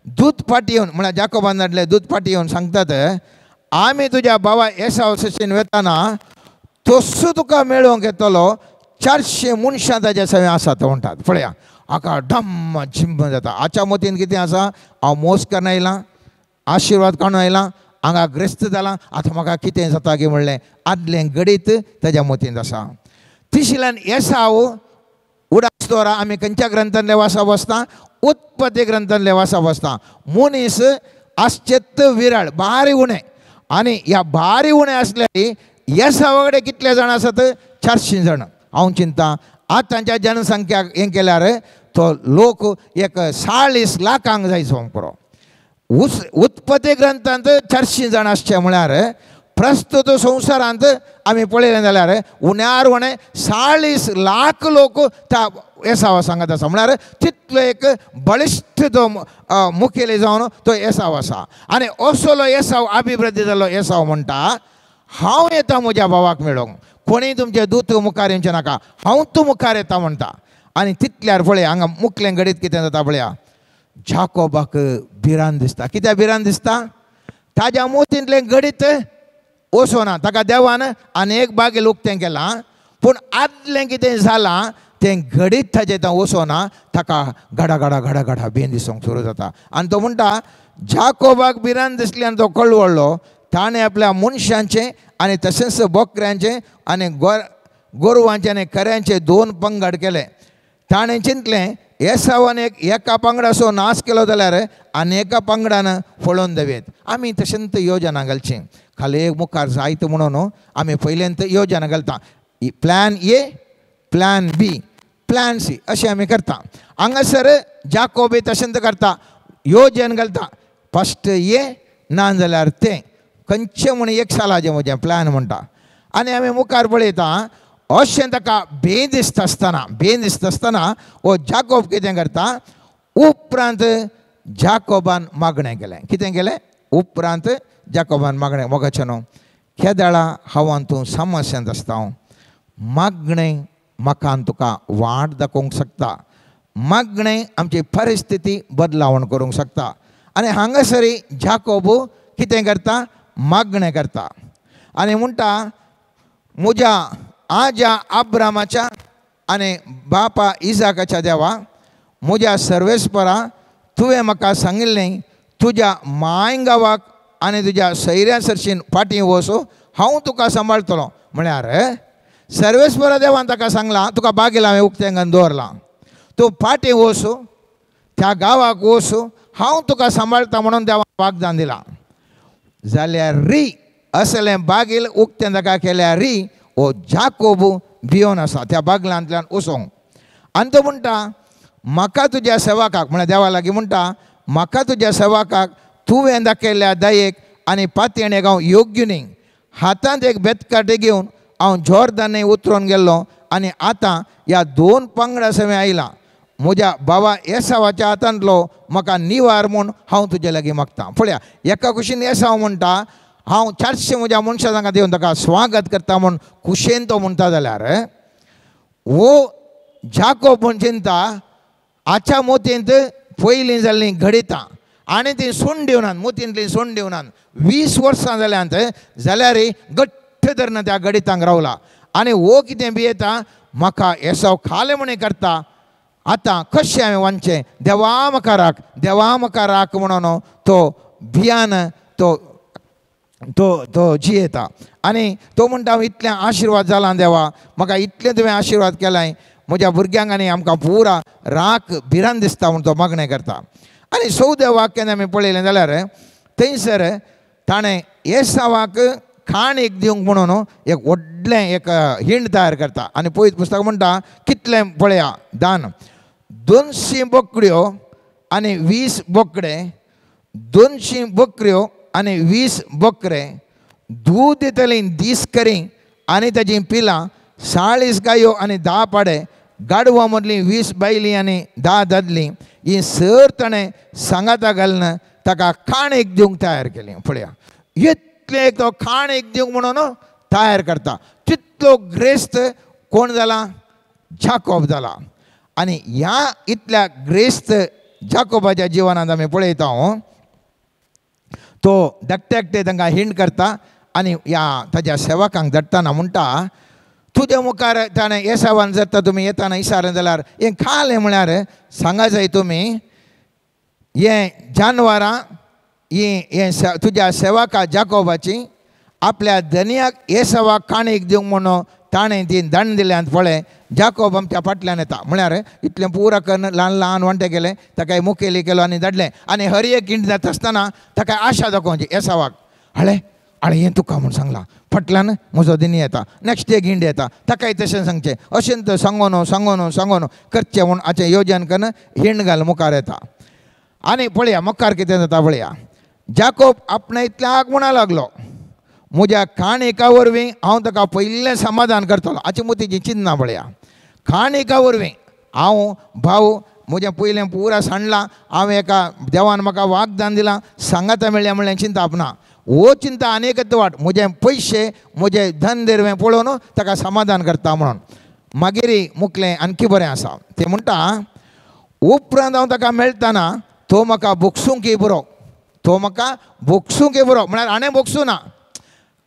Speaker 5: दूत फाटीं येवन म्हळ्यार जाकोबान धाडले दूत फाटीं येवन सांगतात, आमी तुज्या भावा येसाव सशीन वेताना तसो तुका मेळोवंक येतलो, 400 मनशां ताज्या सवें आसात म्हणटात. पळया हाका डम्म झिम्म जाता. आच्या मतीन कितें आसा, हांव मोस करून आयलां, आशिर्वाद काडून आयलां, हांगा ग्रस्त जालां, आतां म्हाका कितें जाता की म्हणलें आदलें घडीत ताज्या मतींत आसा. तिसऱ्यान येसाव उडास दवरा. आमी खंयच्या ग्रंथांतले वासा बसता? उत्पत्ती ग्रंथांतले वासा बसता. मनीस आसचेत विरळ, भारी उणें, आनी ह्या भारी उणें आसल्यार येसावा कडेन कितले जाण आसात? 400 जाण. हांव चिंता आतांच्या जनसंख्या हें केल्यार तो लोक एक 40 लाखांक जायचो पुरो. उत्पत्ती ग्रंथांत 400 जाण आसचे म्हळ्यार प्रस्तुत संवसारांत आमी पळयलें जाल्यार उण्यार उणें 40 लाख लोक त्या येसावा सांगत आसा. म्हळ्यार तितलो एक बळिश्ट तो मुखेली जावन तो येसाव आसा. आनी असलो येसाव अभिवृद्धी जाल्लो येसाव म्हणटा हांव येता म्हज्या भावाक मेळोंक, कोणीय तुमचे दूत मुखार येवचें नाका, हांव तूं मुखार येता म्हणटा. आनी तितल्यार पळया हांगा मुखलें घडीत कितें जाता पळया, जाकोबाक भिरांत दिसता. कित्याक भिरांत दिसता? ताज्या मोतींतलें घडीत वचना, ताका देवान आनी एक बागेल उक्तें केलां, पूण आदलें कितें जालां तें घडीत ताजें थंय वचना, ताका घडा घडा घडा घडा बेन दिसूंक सुरू जाता. आनी तो म्हणटा जाकोबाक भिरांत दिसली आनी तो कळवळ्ळो. ताणें आपल्या मनशांचें आनी तशेंच बोकऱ्यांचें आनी गोरवांचे आनी कऱ्यांचे 2 पंगड केले. ताणें चिंतलें एसावान एका पंगडाचो नाश केलो जाल्यार आनी एका पंगडान फळोवन देवयत. आमी तशेंच योजना घालची खाली एक मुखार जायत म्हणून आमी पयल्यांत योजना घालता, plan A, plan B, plan C अशें आमी करता. हांगासर जाकोबी तशेंच करता, योजन घालता, फस्ट ए ना जाल्यार तें खंयचें म्हूण एक सालाचें म्हजें प्लॅन म्हणटा. आनी आमी मुखार पळयता अशें ताका भंय दिसता आसतना, भंय दिसता आसतना हो जाकोब कितें करता, उपरांत जाकोबान मागणें केलें. कितें केलें? उपरांत जाकोबान मागणें. मोगाचें न्हू केदळा हांव तूं समस्यांत आसता, हांव मागणें म्हाका तुका वाट दाखोवंक शकता, मागणें आमची परिस्थिती बदलावण करूंक शकता. आनी हांगासरी जाकोब कितें करता, मागणें करता आनी म्हणटा म्हज्या आज्या आब्रामाच्या आनी बापा इजाकाच्या देवा, म्हज्या सर्वेस्परा, तुवें म्हाका सांगिल्लें तुज्या माय गांवाक आनी तुज्या सैऱ्या सरशीन फाटीं वचो, हांव तुका सांबाळटलो. म्हळ्यार सर्वेस्परा देवान ताका सांगलां तुका बागेल हांवें उक्तें घालून दवरलां, तूं फाटीं वचो, त्या गांवाक वचो, हांव तुका सांबाळटा म्हणून देवान वागदान दिलां. जाल्यार री असलें बागेल उक्तें ताका केल्यार री हो जाकोब भियोन आसा त्या बागलांतल्यान वचोंक. आनी तो म्हणटा म्हाका तुज्या सेवकाक, म्हळ्यार देवा लागीं म्हणटा म्हाका तुज्या सेवकाक तुवें दाखयल्ल्या दयेक आनी पातयेणेक हांव योग्य न्ही. हातांत एक बेतकाटे घेवन हांव जॉर्दन उतरून गेल्लो आनी आतां ह्या 2 पंगडा सवें आयलां. म्हज्या बाबा एसावाच्या हातांतलो म्हाका निवार म्हूण हांव तुजे लागीं मागता. पळया एका कुशीन एसाव म्हणटा हांव 400 म्हज्या मनशां तांकां दिवन ताका स्वागत करता म्हूण कुशेन तो म्हणटा, जाल्यार वो जाकोब म्हूण चिंता आच्या मोतींत पयलीं जाल्लीं घडितां आनी तीं सोण दिवनात, मोतींतलीं सोण दिवनात. 20 वर्सां जाल्यांत जाल्यार घट्ट धरून त्या घडितांक रावला. आनी हो कितें भियेता म्हाका एसाव खालें म्हण करता, आतां कशें हांवें वांचचें, देवा म्हाका राख, देवा म्हाका राख म्हणून तो भियान तो तो तो जियेता. आनी तो म्हणटा हांव इतलें आशिर्वाद जाला देवा, म्हाका इतलें तुवें आशिर्वाद केलाय, म्हज्या भुरग्यांक आनी आमकां पुरा राख भिरांत दिसता म्हूण तो मागणें करता. आनी 14 वाक्यान आमी पळयलें जाल्यार थंयसर ताणें एसावाक खाण एक दिवंक म्हणून एक व्हडलें एक हिंड तयार करता. आनी पयत पुस्तक म्हणटा कितलें पळया दान, 200 बोकड्यो आनी 20 बोकडे, 200 बकऱ्यो आनी 20 बकरे, दूद दितलीं 10 करी आनी ताजीं पिलां, 40 गायो आनी 10 पाडे, गाडवां मदलीं 20 बायलीं आनी 10 दादलीं, ही सर ताणें सांगाता घालून ताका खाण एक दिवंक तयार केली. पळया इतलें तो खाण एक दिवंक म्हणून तयार करता. तितलो ग्रेस्त कोण जाला, जाकोब जाला. आनी ह्या इतल्या ग्रेस्त जाकोबाच्या जिवनांत आमी पळयता तो धाकटे धाकटे तांकां हिंड करता आनी ह्या ताज्या सेवकांक धाडटना म्हणटा तुज्या मुखार ताणें एसावान जर तर तुमी येताना इसारलें जाल्यार हें खालें म्हळ्यार सांगा जाय तुमी हें जानवरां ही हें तुज्या सेवका जाकोबाची आपल्या धनयाक एसावाक काणीक दिवंक म्हणून ताणें ती दंड दिल्यान पळय जाकोब आमच्या फाटल्यान येता. म्हळ्यार इतलें पुरा करून ल्हान ल्हान वांटे केले, ताका मुखेली केलो आनी धाडलें. आनी हर एक हिंड जाता आसतना ताका आशा दाखोवची एसावाक, हाळे हाळे हें तुका म्हूण सांगलां, फाटल्यान म्हजो दिनी येता, नॅक्स्ट एक हिंड येता, ताकाय तशें सांगचें, अशें तर सांगोन सांगोन सांगोन करचें म्हूण हाचें योजन करून हिंड घाल मुखार येता. आनी पळया मुखार कितें जाता पळया, जाकोब आपणा इतल्याक म्हणा लागलो म्हज्या खाणेका वरवीं हांव ताका पयलें समाधान करतलो. हाची मोतीची चिन्नां पळया, खाणेका वरवीं हांव भाव म्हजें पयलें पुरा सांडलां, हांवें एका देवान म्हाका वागदान दिलां, सांगाता मेळ्ळें म्हणलें चिंताप ना, हो चिंता आनी एकच वाट म्हजे पयशे म्हजें धन दिरवें पळोवन ताका समाधान करता म्हणून. मागीर मुकलें आणखी बरें आसा, तें म्हणटा उपरांत हांव ताका मेळटना तो म्हाका बोगसूंक बरो, तो म्हाका बोगसूंक बरो म्हळ्यार हाणें बोगसूं ना,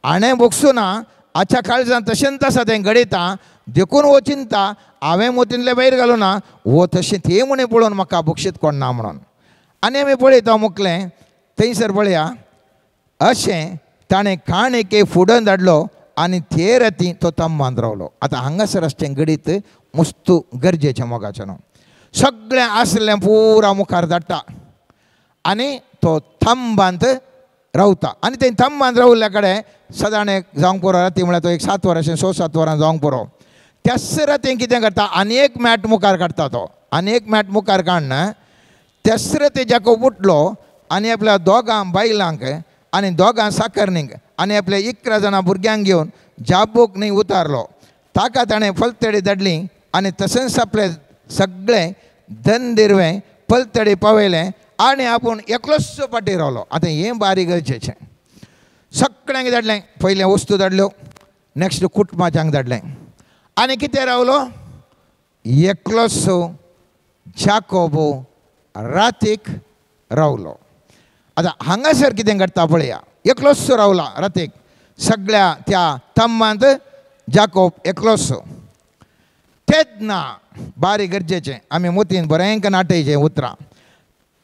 Speaker 5: हाणें बोगसूं ना, आच्या काळजान तशेंच आसा तें घडयता, देखून हो चिंता हांवें मोतींतलें भायर घालूं ना, हो तशें तें म्हणे पळोवन म्हाका बोगशीत कोण ना म्हणून. आनी आमी पळयता मुकलें थंयसर पळया, अशें ताणें खाण एके फुडून धाडलो आनी ते राती तो तंबांत रावलो. आतां हांगासर आसचें घडीत मुस्तू गरजेचें मोगाचें न्हू. सगळें आसलें पुरा मुखार धाडटा आनी तो थंबांत रावता. आनी ते थंबांत रावल्ल्या कडेन सदांच एक जावंक पुरो राती म्हळ्यार तो एक 7 वरां अशें 6-7 वरां जावंक पुरो. त्याच राती कितें करता, आनी एक मॅट मुखार काडटा तो, आनी एक मॅट मुखार काडना त्याच राती जाकोब उठलो आनी आपल्या दोगां बायलांक आनी दोगां साकरणींक आनी आपल्या 11 जाणां भुरग्यांक घेवन जाबोक न्हय उतारलो. ताका ताणें फलतडी धाडली आनी तशेंच आपलें सगळें धन दिरवें पलतडी पावयलें आनी आपूण एकलोच फाटीं रावलो. आतां हें बारीक गरजेचें. सगळ्यांक धाडलें, पयलें वस्तू धाडल्यो, नॅक्स्ट कुटुंबाच्यांक धाडलें आनी कितें रावलो एकलोच जाकोब रातीक रावलो. आतां हांगासर कितें घडटा पळया, एकलोच रावला रातीक सगळ्या त्या तंबांत जाकोब एकलोच. तेन्ना बारीक गरजेचें आमी मोतीन बरें नाटयचें उतरां.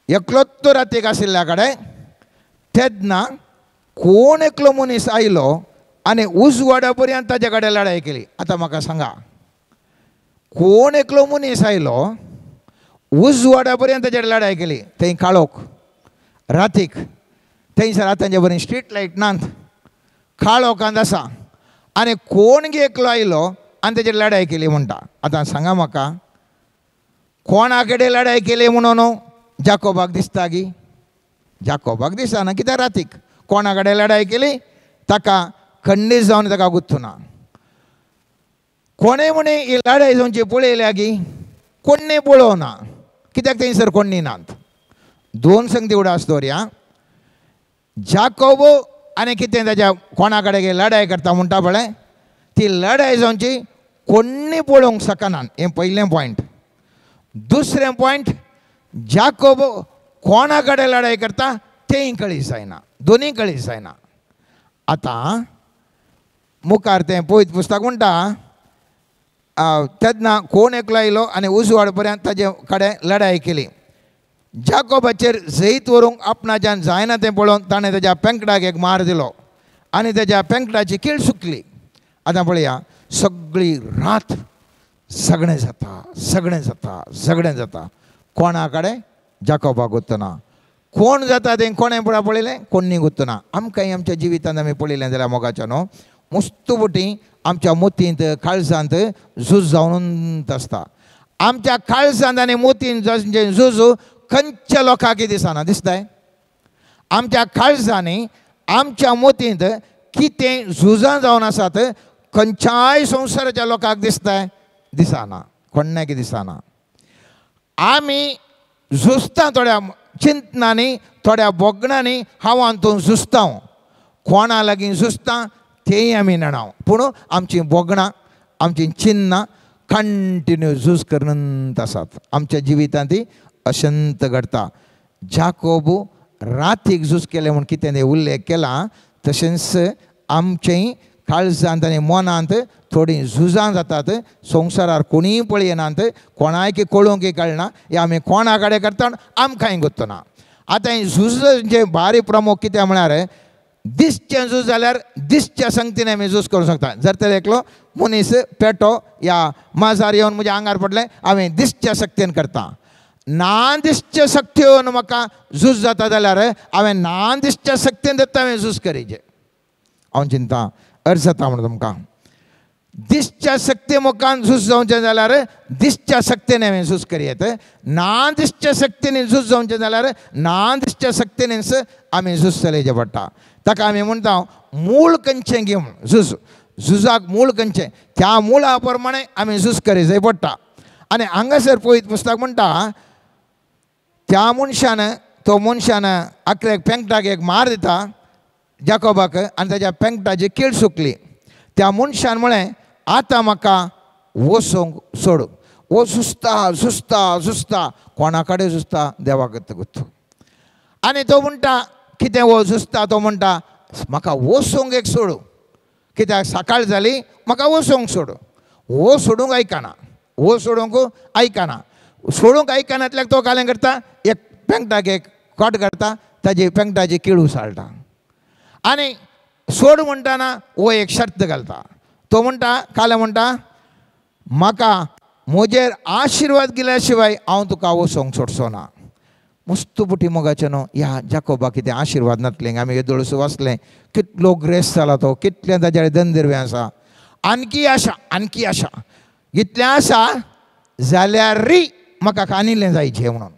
Speaker 5: एकलोच तो रातीक आशिल्ल्या कडेन तेन्ना कोण एकलो मनीस आयलो आनी उजवाडा पर्यंत ताजे कडेन लढाई केली. आतां म्हाका सांगा, कोण एकलो मनीस आयलो उजवाडा पर्यंत ताजे कडेन लढाई केली. थंय काळोख रातीक, थंयसर आतांचे बरें स्ट्रीट लायट नात, काळोखांत आसा आनी कोण गे एकलो आयलो आनी तेजेर लढाई केली म्हणटा. आतां सांगा म्हाका, कोणा कडेन लढाई केली म्हणून जाकोबाक दिसता गी? जाकोबाक दिसना, कित्याक रातीक कोणा कडेन लढाई केली ताका खंडीत जावन ताका गुत्तुना. कोणें म्हणे ही लढाई जावची पळयल्या गी? कोण्णी पळोवना, कित्याक थंयसर कोण्णी नात. दोन संगती उडास दवरया, जाकोब आनी कितें ताज्या कोणा कडेन लढाई करता म्हणटा पळय, ती लढाई जावची कोण्णी पळोवंक शकना, हें पयलें पॉयंट. दुसरें पॉयंट, जाकोब कोणा कडेन लढाई करता तेंय कळी जायना, दोनूय कळी जायना. आतां मुखार तें पवित्र पुस्तक म्हणटा, तेन्ना कोण एकलो आयलो आनी उजवाड पर्यंत ताजे कडेन लढाई केली. जाकोबाचेर जैत व्हरूंक आपणाच्यान जायना तें पळोवन ताणें ताज्या पेंकडाक एक मार दिलो आनी ताज्या पेंकडाची कीळ सुकली. आतां पळया, सगळी रात सगळें जाता, सगळें जाता, सगळें जाता. कोणा कडेन जाकोबाक गुत्तना. कोण जाता तें कोणें पळयलें, कोण्णी गुत्तना. आमकांय आमच्या जिवितांत आमी पळयलें जाल्यार मोगाच्या न्हू, मुस्तू बोटी आमच्या मोतींत काळजांत झूज जावन आसता. आमच्या काळजांत आनी मोतींत झूज खंयच्या लोकांक दिसना, दिसताय? आमच्या काळजांनी आमच्या मोतींत कितें झुजां जावन आसात खंयच्याय संवसाराच्या लोकांक दिसताय? दिसना, कोणाक दिसना. आमी झुजता थोड्या चिंतनांनी, थोड्या भोगणांनी हांव हातूंत झुजता, कोणा लागीं झुजता तेंय आमी नेणाव, पूण आमचीं भोगणां आमचीं चिन्नां कंटिन्यू झूज करून आसात. आमच्या जिवितांत ती अशंत घडटा. जाकोब रातीक झूज केलें म्हूण कितें उल्लेख केला, तशेंच आमचें काळजांत आनी मनांत थोडीं झुजां जातात. संवसारार कोणीय पळयनात, कोणायक कळोवंक कळना, हे आमी कोणा कडेन करता आमकांय गुत्तना. आतां हें झुजांचें बारीक प्रमुख कितें म्हळ्यार, दिसचें झूज जाल्यार दिसच्या संगतीन आमी झूज करूंक शकता. जर तर एकलो मनीस पेटो या माजार येवन म्हज्या आंगार पडलें, हांवें दिसच्या शक्तीन करता. ना दिसच्या शक्ती येवन म्हाका झूज जाता जाल्यार हांवें ना दिसच्या शक्तीन दत्ता हांवें झूज करीचे. हांव चिंता अर्ज जाता म्हणून तुमकां दिसच्या शक्ती मुखान झूज जावचें जाल्यार दिसच्या शक्तीन हांवें झूज करयेत, ना दिसच्या शक्तीन झूज जावचें जाल्यार ना दिसच्या शक्तीनच आमी झूज चलयचें पडटा. ताका आमी म्हणटा मूळ खंयचें घेवन झूज, झुजाक मूळ खंयचें त्या मुळा प्रमाणे आमी झूज करीचें पडटा. आनी हांगासर पवित्र पुस्तक म्हणटा, त्या मनशान तो मनशान आकरेक पेंकटाक एक मार दिता जाकोबाक आनी ताज्या पेंकटाची कीळ सुकली. त्या मनशान म्हळें, आतां म्हाका वचूंक सोड. वो झुजता झुजता झुजता, कोणा कडेन झुजता? देवाक गुत्तू. आनी तो म्हणटा कितें वो झुजता, तो म्हणटा म्हाका वचूंक एक सोडू, कित्याक सकाळ जाली म्हाका वचूंक सोडू. वो सोडूंक आयकना, वो सोडूंक आयकना, सोडूंक आयकनातल्याक तो कालें करता, एक पेंकटाक एक कट करता, ताजी पेंकटाची कीळ उसाळटा. आनी सोड म्हणटाना वो एक शर्त घालता. तो म्हणटा काले म्हणटा म्हाका म्हजेर आशिर्वाद गेल्या शिवाय हांव तुका वचोंक सोडचो ना. मस्त पुटी मोगाचें न्हू ह्या जाकोबा कितें आशिर्वाद नातलें आमी येदोळसो वाचलें कितलो ग्रेस जाला तो कितलें ताजेर दंदिरवें आसा आणकी आशा आणकी आशा इतलें आसा जाल्यारय म्हाका कानिल्लें जायचें म्हणून.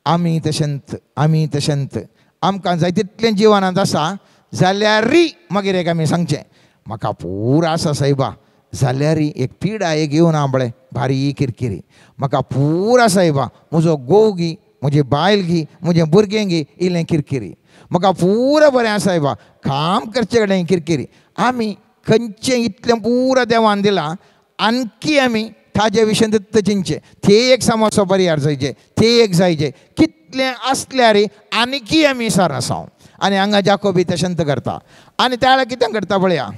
Speaker 5: आमी तशेंच आमी तशेंच आमकां जाय तितलें जिवनांत आसा जाल्यारय मागीर एक आमी सांगचें म्हाका पुरो आसा सायबा जाल्यारय एक पिडा एक येवन आंबळे भारी किरकिरी म्हाका पुरो सायबा म्हजो घोव गी म्हजी बायल गी म्हजें भुरगें गी इल्लें किरकिरी म्हाका पुरो बरें आसा सायबा काम करचे कडेन किरकिरी. आमी खंयचें इतलें पुरो देवान दिलां आणकी आमी ताजे विशयन दत्त चिंतचें ते एक समस्या परिहार जायचे ते एक जायचे कितलें आसल्यार आनीकी आमी सार आसा. आनी हांगा जाकोबी तशेंच करता आनी त्या वेळार कितें करता पळया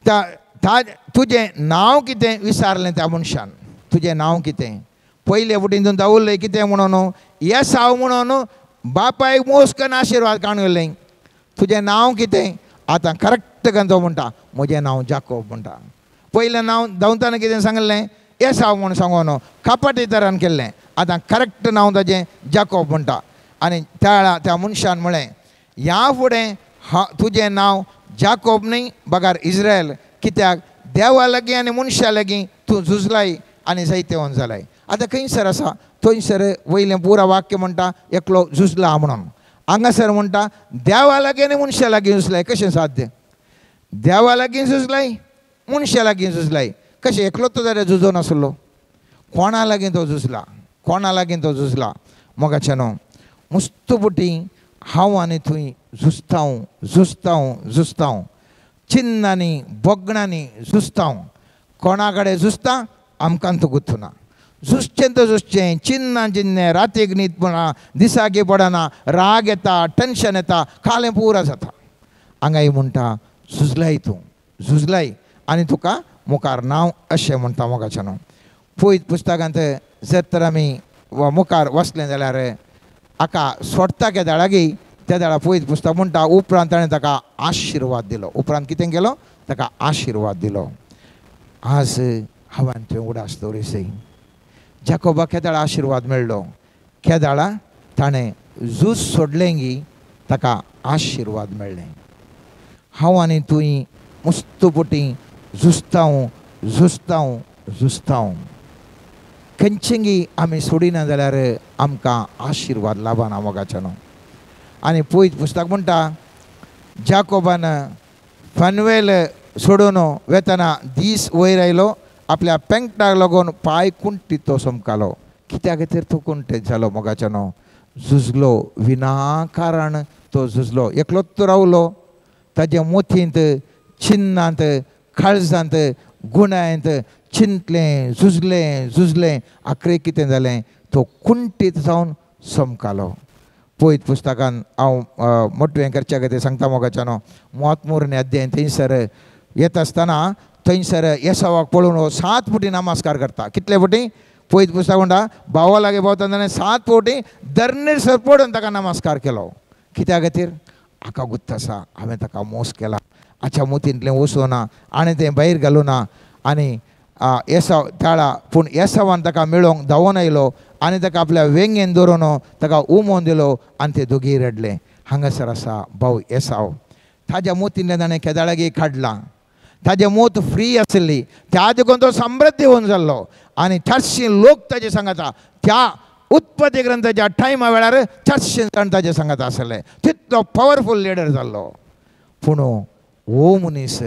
Speaker 5: त्या तुजें नांव कितें विचारलें त्या मनशान तुजें नांव कितें पयले फुटीन तूं दावल्लें कितें म्हणून येसाव म्हणून बापायक मोस कन्न आशिर्वाद काडून गेलें तुजें नांव कितें आतां करेक्ट कन्न तो म्हणटा म्हजें नांव जाकोब म्हणटा. पयलें नांव धांवतना कितें सांगलें येसाव म्हूण सांगून कपाटी तरान केल्लें आतां करेक्ट नांव ताजें जाकोब म्हणटा. आनी त्या वेळार त्या मनशान म्हळें ह्या फुडें हा तुजें नांव जाकोब न्ही बगार इस्रायल कित्याक देवा लागीं आनी मनशा लागीं तूं झुजलाय आनी जायतेवन जालाय. आतां खंयसर आसा थंयसर वयलें पुरा वाक्य म्हणटा एकलो झुजला म्हणून हांगासर म्हणटा देवा लागीं आनी मनशा लागीं झुजलाय कशें साध्य देवा लागीं झुजलाय मनशा लागीं झुजलाय कशें एकलो तो जाल्यार झुजोन आसलो कोणा लागीं तो झुजला कोणा लागीं तो झुजला मोगाचें न्हू मस्त पुटी हांव आनी थंय झुजतां झुजतां झुजतां चिन्नांनी बोगणांनी झुजतां कोणा कडेन झुजता आमकां तो गुत्तुना झुजचें तो झुजचें चिन्नां चिन्नें रातीक न्हीद पडना दिसाक पडना राग येता टेन्शन येता कालें पुरा जाता. हांगाय म्हणटा झुजलाय तूं झुजलाय आनी तुका मुखार नांव अशें म्हणटा मोगाचें न्हू. पयत पुस्तकांत जर तर आमी मुखार वचलें जाल्यार हाका सोडटा केदाळागी त्या वेळार पयत पुस्तक म्हणटा उपरांत ताणें ताका आशिर्वाद दिलो. उपरांत कितें केलो ताका आशिर्वाद दिलो. आज हांवें तुवें उडास दवरिसय जाकोबा केदाळा आशिर्वाद मेळ्ळो केदाळा ताणें झूज सोडलें गी ताका आशिर्वाद मेळ्ळें. हांव आनी तुवें मस्त पुटी झुजतां झुजतां झुजतां खंयचेंगी आमी सोडिना जाल्यार आमकां आशिर्वाद लाबना मोगाचें न्हू. आनी पयत पुस्तक म्हणटा जाकोबान फनवेल सोडून वेतना दीस वयर आयलो आपल्या पेंकटाक लागून पांय कुंटीत तो समकालो कित्या खातीर तो कुंटीत जालो मोगाचें न्हू झुजलो विनाकारण तो झुजलो एकलोच तो रावलो ताजे मोतींत चिन्नांत काळजांत गुणांत चिंतलें झुजलें झुजलें आखरे कितें जालें तो कुंटीत जावन समकालो. पयत पुस्तकान हांव मोटवें करच्या खातीर सांगता मोगाचें न्हू मोतमुर्णे अध्याय थंयसर येता आसतना थंयसर येसावाक पळोवन हो 7 फावटी नमस्कार करता. कितले फावटी पयत पुस्तक म्हणटा भावा लागीं पावता ताणें 7 फावटी धरणीर सर पडून ताका नमस्कार केलो. कित्या खातीर हाका गुत्त आसा हांवें ताका मोस केला हाच्या मोतींतलें वचूना आनी तें भायर घालूना आनी येसाव त्याळा पूण येसावान ताका मेळोवंक धांवून आयलो आनी ताका आपल्या वेंगेन धरून ताका उमोवन दिलो आनी ते दोगीय रडले. हांगासर आसा भाव येसाव ताज्या मोतींतल्यान ताणें केदाळागी काडलां ताजें मोत फ्री आसली त्या देखून तो समृद्धी होवन जाल्लो आनी 400 लोक ताजे सांगाता त्या उत्पत्ती ग्रंथाच्या टायमा वेळार 400 जाण ताजे सांगाता आसले तितलो पावरफूल लिडर जाल्लो. पूण हो मनीस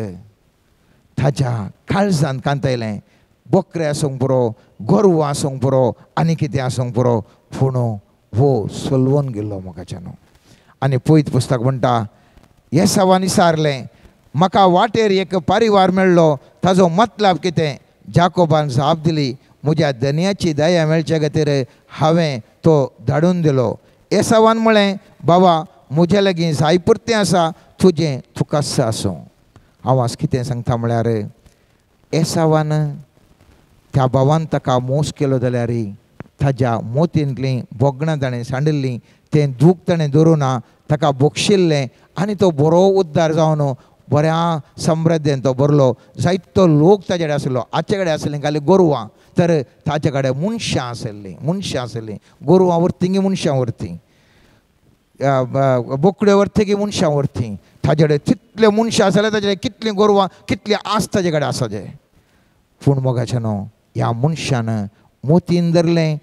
Speaker 5: ताज्या काळजान कांतयलें बोकरे आसूंक पुरो गोरवां आसूंक पुरो आनी कितें आसूंक पुरो पूण हो सोलवून गेल्लो मोगाच्यान. आनी पयत पुस्तक म्हणटा येसावान विचारलें म्हाका वाटेर एक परिवार मेळ्ळो ताजो मतलब कितें जाकोबान जाप दिली म्हज्या धनयाची दया मेळचे खातीर हांवें तो धाडून दिलो. येसावान म्हळें बाबा म्हज्या लागीं जाय पुरतें आसा तुजें तुकाच आसूं. हांव आज कितें सांगता म्हळ्यार येसावान त्या भावान ताका मोस केलो जाल्यार ताज्या मोतींतलीं भोगणां ताणें सांडिल्लीं तें दूख ताणें धरूं ना ताका भोगशिल्लें आनी तो बरो उद्धार जावन बऱ्या समृद्धेन तो भरलो. जायतो लोक ताजे कडेन आसलो. आजचे कडेन आसलीं खाली गोरवां, तर ताचे कडेन मनशां आसलीं, मनशां आसलीं. गोरवां व्हरती की मनशां व्हरती, बोकड्यो व्हरती की मनशां व्हरती. ताजे कडेन तितले मनशां आसले, ताजे कडेन कितलीं गोरवां, कितली आस ताजे कडेन आसा ते. पूण मोगाचें न्हू, ह्या मनशान मोतीन धरलें,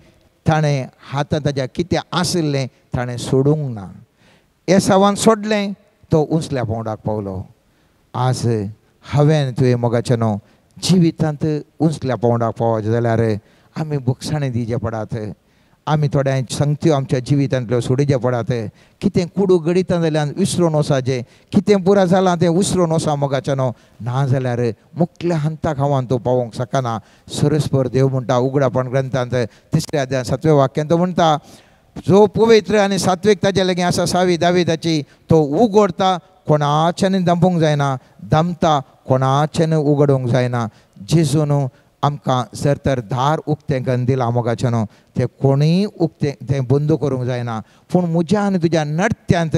Speaker 5: ताणें हातान ताज्या कितें आशिल्लें ताणें सोडूंक ना. एसावान सोडलें, तो उंचल्या पावंडाक पावलो. आज हांवें तुवें मोगाचें न्हू जिवितांत उंचल्या पावंडाक पावचें जाल्यार आमी भोगसाणें दिवचें पडात, आमी थोड्या संगत्यो आमच्या जिवितांतल्यो सोडीचें पडात. कितें कुडू घडिता जाल्यार विसरून वचाचें, कितें पुरा जालां तें विसरून वचा मोगाचें न्हू. ना जाल्यार मुखल्या हंताक हांव तूं पावोवंक शकना. सरस्पर देव म्हणटा उगडापण ग्रंथांत 3 अध्याय 7 वाक्यान तो म्हणटा, जो पवित्र आनी सात्वीक ताजे लागीं आसा सावी दाविदाची, तो उगडता कोणाच्यान दमपूंक जायना, दमता कोणाच्यान उगडूंक जायना. जेजून आमकां जर तर दार उक्तें करून दिलां मोगाचें न्हू, तें कोणूय उक्तें तें बंद करूंक जायना. पूण म्हज्या आनी तुज्या नडत्यांत,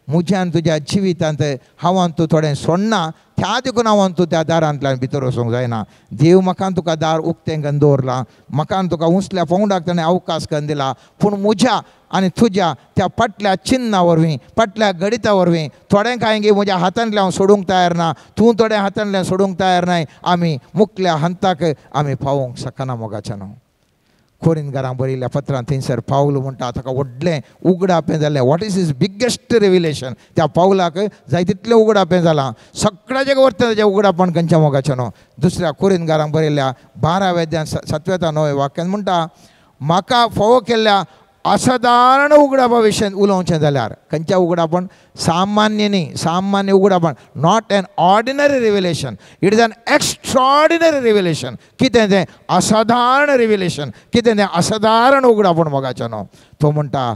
Speaker 5: म्हज्या आनी तुज्या जिवितांत हांव आनी तूं थोडें सोडना, त्या देखून हांव आनी तूं त्या दारांतल्यान भितर वचूंक जायना. देव म्हाका तुका दार उक्तें करून दवरलां, म्हाका तुका उंचल्या पावंडाक ताणें अवकाश करून दिला. पूण म्हज्या आनी तुज्या त्या फाटल्या चिन्ना वरवीं, फाटल्या गणिता वरवीं थोडें कांय गे म्हज्या हातांतल्यान हांव सोडूंक तयार ना, तूं थोड्या हातांतल्यान सोडूंक तयार नाय, आमी मुखल्या हंताक आमी पावोवंक शकना मोगाचें न्हू. कोरिंदकारांक बरयल्ल्या पत्रान थंयसर पावल म्हणटा ताका व्हडलें उगडापें जालें. What is his biggest revelation? त्या पावलाक जाय तितलें उगडापें जालां, सगळ्याचें वरतें ताजें उगडापण खंयच्या मोगाचें न्हू. दुसऱ्या कोरिंदकारांक बरयल्ल्या 12व्या अध्याय 7व्या 9व्या वाक्यान म्हणटा, म्हाका फावो केल्ल्या असाधारण उगडापा विशयान उलोवचें जाल्यार, खंयच्या उगडापण? सामान्य न्ही, सामान्य उगडापण, not an ordinary revelation, it is an extraordinary revelation. कितें तें असाधारण रिव्हेलेशन, कितें तें असाधारण उगडापण मोगाचें न्हू. तो म्हणटा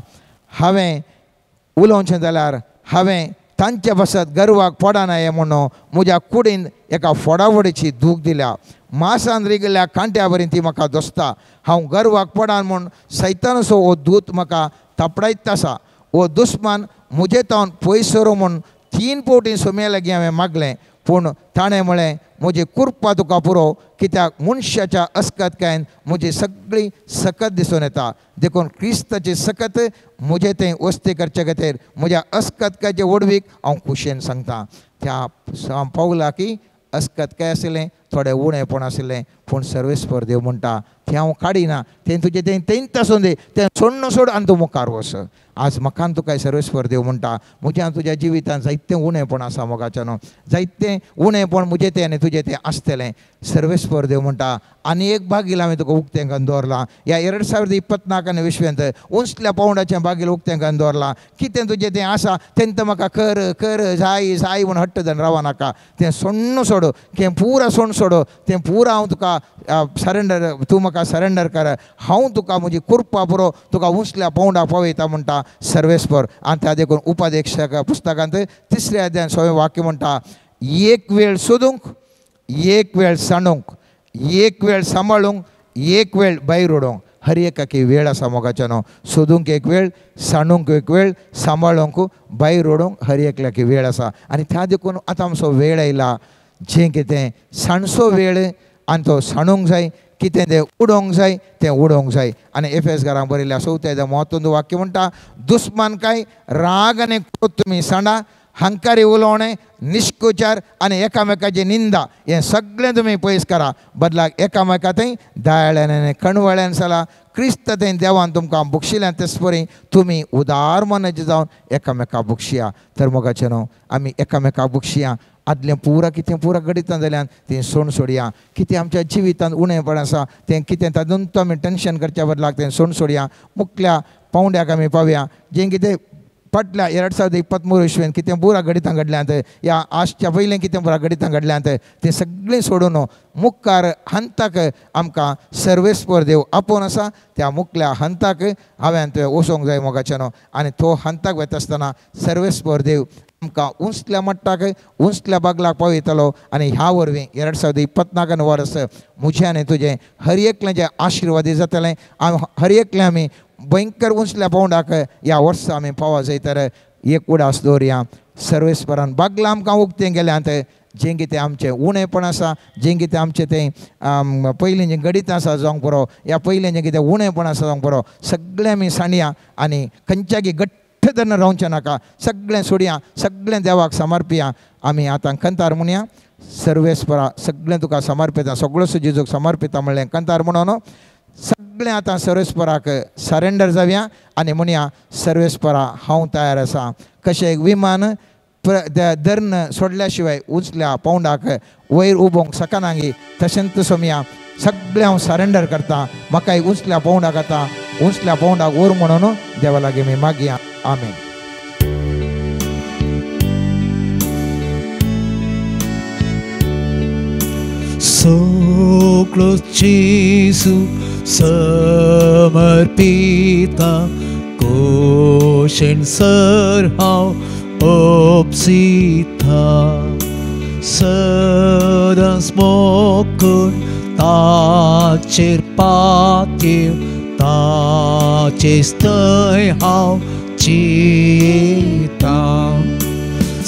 Speaker 5: हांवें उलोवचें जाल्यार हांवें तांचे पासत गर्वाक पडना हें म्हणून म्हज्या कुडीन एका फोडाफोडीची दूख दिल्या, मासान रिगिल्ल्या कांट्या बरी ती म्हाका दोसता. हांव गर्वाक पडान म्हूण सैतानसो हो दूत म्हाका थापडायत आसा. हो दुस्मान म्हजे तावन पयस सरो म्हूण 3 फावटी सोम्या लागीं हांवें मागलें, पूण ताणें म्हळें म्हजी कृपा तुका पुरो, कित्याक मनशाच्या अस्कतकायेन म्हजी सगळी सकत दिसून येता. देखून क्रिस्ताची सकत म्हजें तें वस्ती करचे खातीर म्हज्या अस्कतकायचे वडवीक हांव खुशयेन सांगता. त्या पावला की अस्कतकाय आशिल्लें, थोडें उणेपण आशिल्लें, पूण सर्वेस्पर देव म्हणटा तें हांव काडिना, तें तुजें तें तेंच आसूं दी, तें सोडून सोड आनी तूं मुखार वच. आज म्हाका आनी तुका सर्वेस्पर देव म्हणटा म्हज्या तुज्या जिवितांत जायतें उणेपण आसा मोगाचें न्हू, जायतें उणेपण म्हजें तें आनी तुजें तें आसतलें. सर्वेस्पर देव म्हणटा आनी एक बागील हांवें तुका उक्तें करून दवरलां, ह्या 2024 विश्वेंत उंचल्या पावंडाचें बागील उक्तें करून दवरलां. कितें तुजें तें आसा तें म्हाका कर कर जाय जाय म्हूण हट्ट जावन रावो नाका, तें सोडून सोड, तें पुरा सोडून सोड, तें पुरा हांव तुका सरेंडर, तूं म्हाका सरेंडर कर, हांव तुका म्हजी कृपा पुरो तुका उंचल्या पावंडा पावयता म्हणटा सर्वेस्पर. आनी त्या देखून उपाध्यक्षक पुस्तकांत 3 अध्याय 6 वाक्य म्हणटा, एक वेळ सोदूंक, एक वेळ सांडूंक, एक वेळ सांबाळूंक, एक वेळ भायर उडोवंक. हर एकाकी वेळ आसा मोगाचें न्हू. सोदूंक एक वेळ, सांडूंक एक वेळ, सांबाळूंक, भायर उडोवंक, हर एकल्याकी वेळ आसा. आनी त्या देखून आतां आमचो वेळ आयला जें कितें सांडचो वेळ आनी तो सांडूंक जाय, कितें तें उडोवंक जाय तें उडोवंक जाय. आनी एफएस घरांक बरयल्ल्या 4 म्हत्वाचें वाक्य म्हणटा, दुस्मानकाय, राग आनी क्रोध तुमी सांडा, हंकारी उलोवणें, निश्कोचार आनी एकामेकाची निंदा हें सगळें तुमी पयस करा. बदलाक एकामेका थंय दयाळ्यान आनी कणवळ्यान सला क्रिस्त थंय देवान तुमकां बक्षिल्यान तेच परी तुमी उदार मनाचे जावन एकामेका बक्षिया. तर मोगाचें न्हू, आमी एकामेका बक्षिया. आदलें पुरा कितें पुरा घडितां जाल्यान तें सोड सोडया. कितें आमच्या जिवितांत उणेपण आसा तें कितें तातूंत आमी टेंशन करच्या बदलाक तें सोड सोडया. मुखल्या पावंड्याक आमी पावया. जें कितें फाटल्या 2023 इस्वेन कितें पुरा घडितां घडल्यांत, ह्या आजच्या पयलें कितें पुरा घडितां घडल्यांत तें सगळें सोडून मुखार हंताक आमकां सर्वेस्पर देव आपोवन आसा. त्या मुखल्या हंताक हांवें तुवें वचोंक जाय मोगाचें न्हू. आनी तो हंताक वता आसतना सर्वेस्पर देव आमकां उंचल्या मट्टाक, उंचल्या बागलाक पावयतलो. आनी ह्या वरवीं 2024 वर्स म्हजें आनी तुजें हर एकलें जें आशिर्वादी जातलें. हर एकलें आमी भयंकर उंचल्या पावंडाक ह्या वर्सा आमी पावो जाय. तर एक उडास दवरया. सर्वेस्परान बागलां आमकां उक्तें गेल्यात जें कितें आमचें उणेपण आसा, जें कितें आमचें तें पयलीं जें गणीत आसा जावंक पुरो, ह्या पयलीं जें कितें उणेपण आसा जावंक पुरो, सगळें आमी सांडया आनी खंयच्यागी घट्ट धरून रावचें नाका. सगळें सोडया, सगळें देवाक समर्पिया. आमी आतां कंतार म्हणया, सर्वेस्परा सगळें तुका समर्पिता, सगळो जेजूक समर्पिता म्हणलें कंतार म्हणून सगळें आतां सर्वेस्पराक सरेंडर जावया आनी म्हणया, सर्वेस्परा हांव तयार आसा. कशें एक विमान धरण सोडल्या शिवाय उंचल्या पावंडाक वयर उबोवंक शकनागी, तशेंच सोमया सगळें हांव सरेंडर करता, म्हाका एक उंचल्या पावंडाक आतां उंचल्या पावंडाक व्हर म्हणून देवा लागीं आमी मागया. आमेन.
Speaker 4: So close Jesu समर्पिता कोशेन सर हांव ओपसिता, सदांच मोखून ताचेर पातयेव, ताचेच थंय हांव जियेता,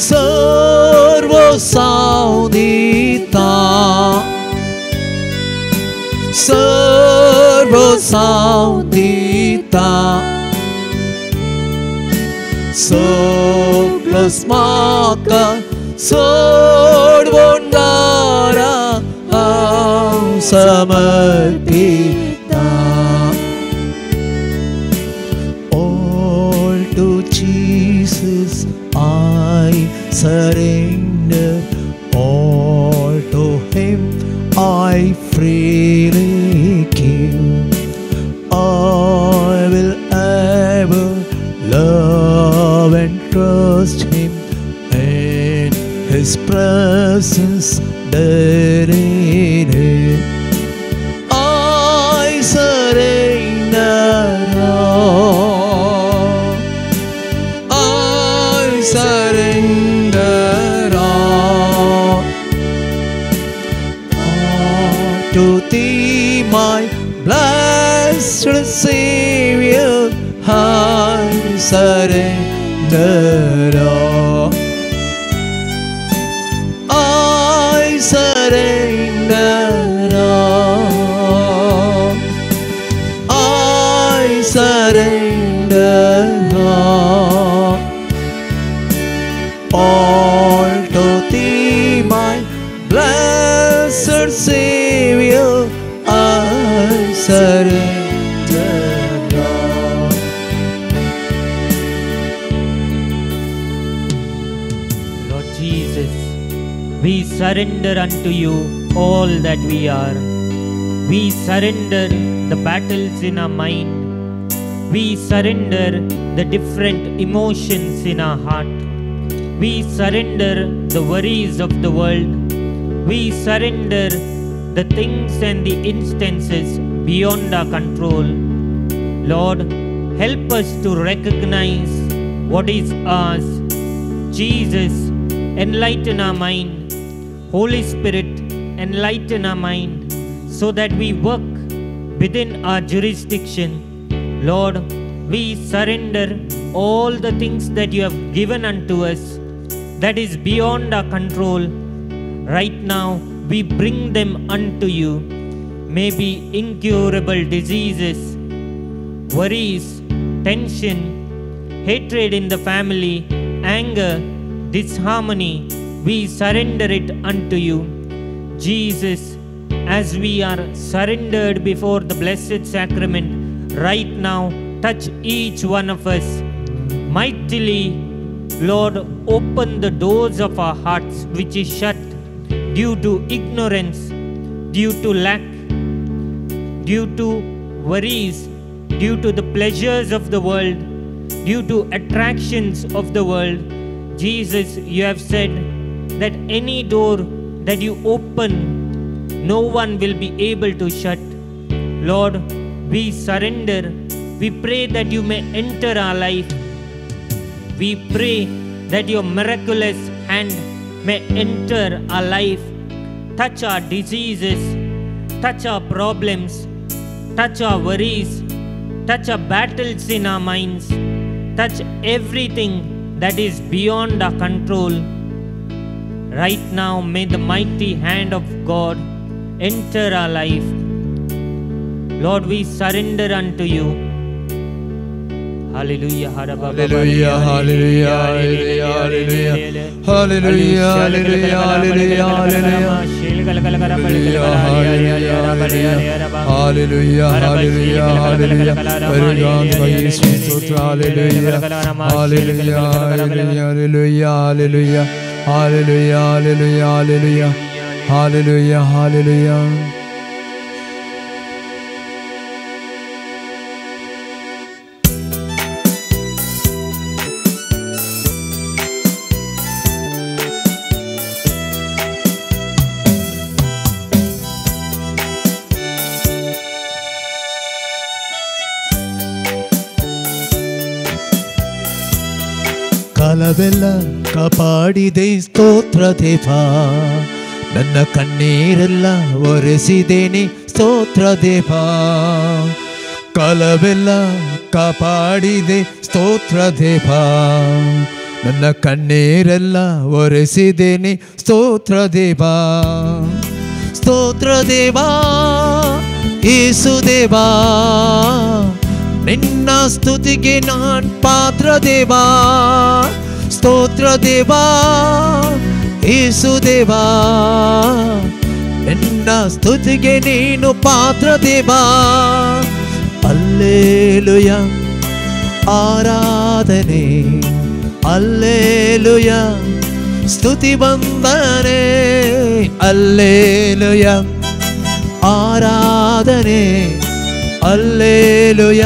Speaker 4: सर्व साव दिता, सर्व साव दिता, सगळोच म्हाका सोडवून दारा हांव समर्पिता. All to Jesus I surrender, all to Him I freely give. I will ever love and trust Him, in His presence daily live. I surrender all, I surrender all, all to Thee, my blessed Savior, I surrender all. I surrender all. I surrender all. All to Thee, my blessed Savior, I surrender all.
Speaker 6: Lord Jesus, we surrender unto you all that we are. We surrender the battles in our mind. We surrender the different emotions in our heart. We surrender the worries of the world. We surrender the things and the instances beyond our control. Lord, help us to recognize what is ours. Jesus, enlighten our mind. Holy Spirit, enlighten our mind so that we work within our jurisdiction. Lord, we surrender all the things that you have given unto us that is beyond our control. Right now, we bring them unto you. Maybe incurable diseases, worries, tension, hatred in the family, anger, disharmony, we surrender it unto you. Jesus, as we are surrendered before the Blessed Sacrament, right now, touch each one of us mightily. Lord, open the doors of our hearts which is shut due to ignorance, due to lack, due to worries, due to the pleasures of the world, due to attractions of the world. Jesus, you have said that any door that you open, no one will be able to shut. Lord, we surrender. We pray that you may enter our life. We pray that your miraculous hand may enter our life, touch our diseases, touch our problems, touch our worries, touch our battles in our minds, touch everything that is beyond our control, right now may the mighty hand of God enter our life. Lord, we surrender unto you. Hallelujah,
Speaker 4: hallelujah, hallelujah, hallelujah, hallelujah, hallelujah, hallelujah, hallelujah, hallelujah, hallelujah. Hallelujah, hallelujah, hallelujah, hallelujah, hallelujah, hallelujah, hallelujah, hallelujah. ಕಾಲವೆಲ್ಲ ಕಾಪಾಡಿದೆ ಸ್ತೋತ್ರ ದೇವಾ, ನನ್ನ ಕಣ್ಣೀರೆಲ್ಲ ಒರೆಸಿದೇನೆ ಸ್ತೋತ್ರ ದೇವಾ. ಕಾಲವೆಲ್ಲ ಕಾಪಾಡಿದೆ ಸ್ತೋತ್ರ ದೇವಾ, ನನ್ನ ಕಣ್ಣೀರೆಲ್ಲ ಒರೆಸಿದೇನೆ ಸ್ತೋತ್ರ ದೇವಾ. ಸ್ತೋತ್ರ ದೇವಾ ಯೇಸು ದೇವಾ, ನಿನ್ನ ಸ್ತುತಿಗೆ ನಾನ್ ಪಾತ್ರ ದೇವಾ. ಸ್ತೋತ್ರ ದೇವಾ ಯೇಸು ದೇವಾ, ನಿನ್ನ ಸ್ತುತಿಗೆ ನೀನು ಪಾತ್ರ ದೇವಾ. ಅಲ್ಲೇಲುಯ ಆರಾಧನೆ, ಅಲ್ಲೇಲುಯ ಸ್ತುತಿ ವಂದನೆ, ಅಲ್ಲೇಲುಯ ಆರಾಧನೆ, ಅಲ್ಲೇಲುಯ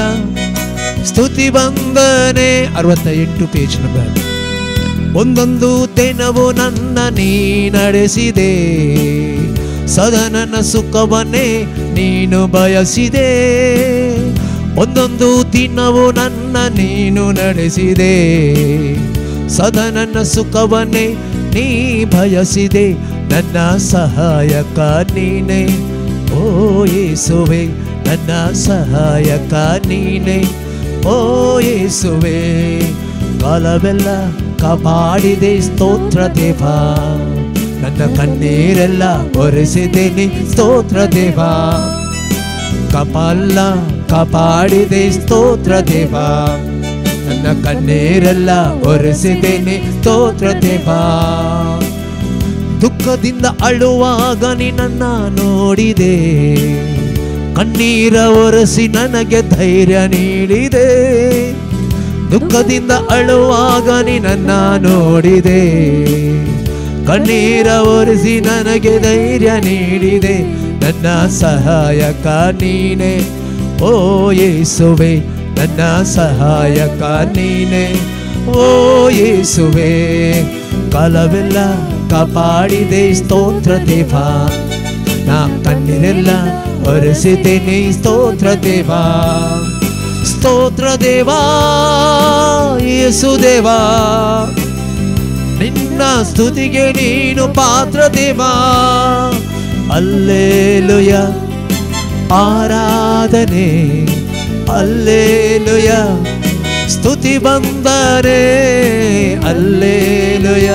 Speaker 4: ಸ್ತುತಿ ವಂದನೆ. 68 ಪೇಜ್ ನಂಬರ್. ಒಂದೊಂದು ದಿನವೂ ನನ್ನ ನೀ ನಡೆಸಿದೆ, ಸದಾ ನನ್ನ ಸುಖವನ್ನೇ ನೀನು ಬಯಸಿದೆ. ಒಂದೊಂದು ದಿನವೂ ನನ್ನ ನೀನು ನಡೆಸಿದೆ, ಸದಾ ನನ್ನ ಸುಖವನ್ನೇ ನೀ ಬಯಸಿದೆ. ನನ್ನ ಸಹಾಯಕ ನೀನೇ ಓ ಯೇಸುವೆ, ನನ್ನ ಸಹಾಯಕ ನೀನೇ ಓ ಯೇಸುವೆ. ಕಾಲವೆಲ್ಲ ಕಾಪಾಡಿದೆ ಸ್ತೋತ್ರ ದೇವಾ, ನನ್ನ ಕಣ್ಣೀರೆಲ್ಲ ಒರೆಸಿದ್ದೇನೆ ಸ್ತೋತ್ರ ದೇವಾ. ಕಪಾಲ ಕಾಪಾಡಿದೆ ಸ್ತೋತ್ರ ದೇವಾ, ನನ್ನ ಕಣ್ಣೀರೆಲ್ಲ ಒರೆಸಿದ್ದೇನೆ ಸ್ತೋತ್ರ ದೇವಾ. ದುಃಖದಿಂದ ಅಳುವಾಗ ನಿನ್ನ ನೋಡಿದೆ, ಕಣ್ಣೀರ ಒರೆಸಿ ನನಗೆ ಧೈರ್ಯ ನೀಡಿದೆ. ದುಃಖದಿಂದ ಅಳುವಾಗ ನಿನ್ನ ನೋಡಿದೆ, ಕಣ್ಣೀರ ಒರೆಸಿ ನನಗೆ ಧೈರ್ಯ ನೀಡಿದೆ. ನನ್ನ ಸಹಾಯಕ ನೀನೇ ಓ ಯೇಸುವೆ, ನನ್ನ ಸಹಾಯಕ ನೀನೇ ಓ ಯೇಸುವೆ. ಕಾಲವೆಲ್ಲ ಕಾಪಾಡಿದೆ ಸ್ತೋತ್ರ ದೇವಾ, ನಾ ಕಣ್ಣೀರೆಲ್ಲ ಒರೆಸಿದ್ದೇನೆ ಸ್ತೋತ್ರ ದೇವಾ. ಸ್ತೋತ್ರ ದೇವಾ ಯೇಸು ದೇವಾ, ನಿನ್ನ ಸ್ತುತಿಗೆ ನೀನು ಪಾತ್ರ ದೇವಾ. ಅಲ್ಲೇಲುಯ ಆರಾಧನೆ, ಅಲ್ಲೇಲುಯ ಸ್ತುತಿ ಬಂದರೆ, ಅಲ್ಲೇಲುಯ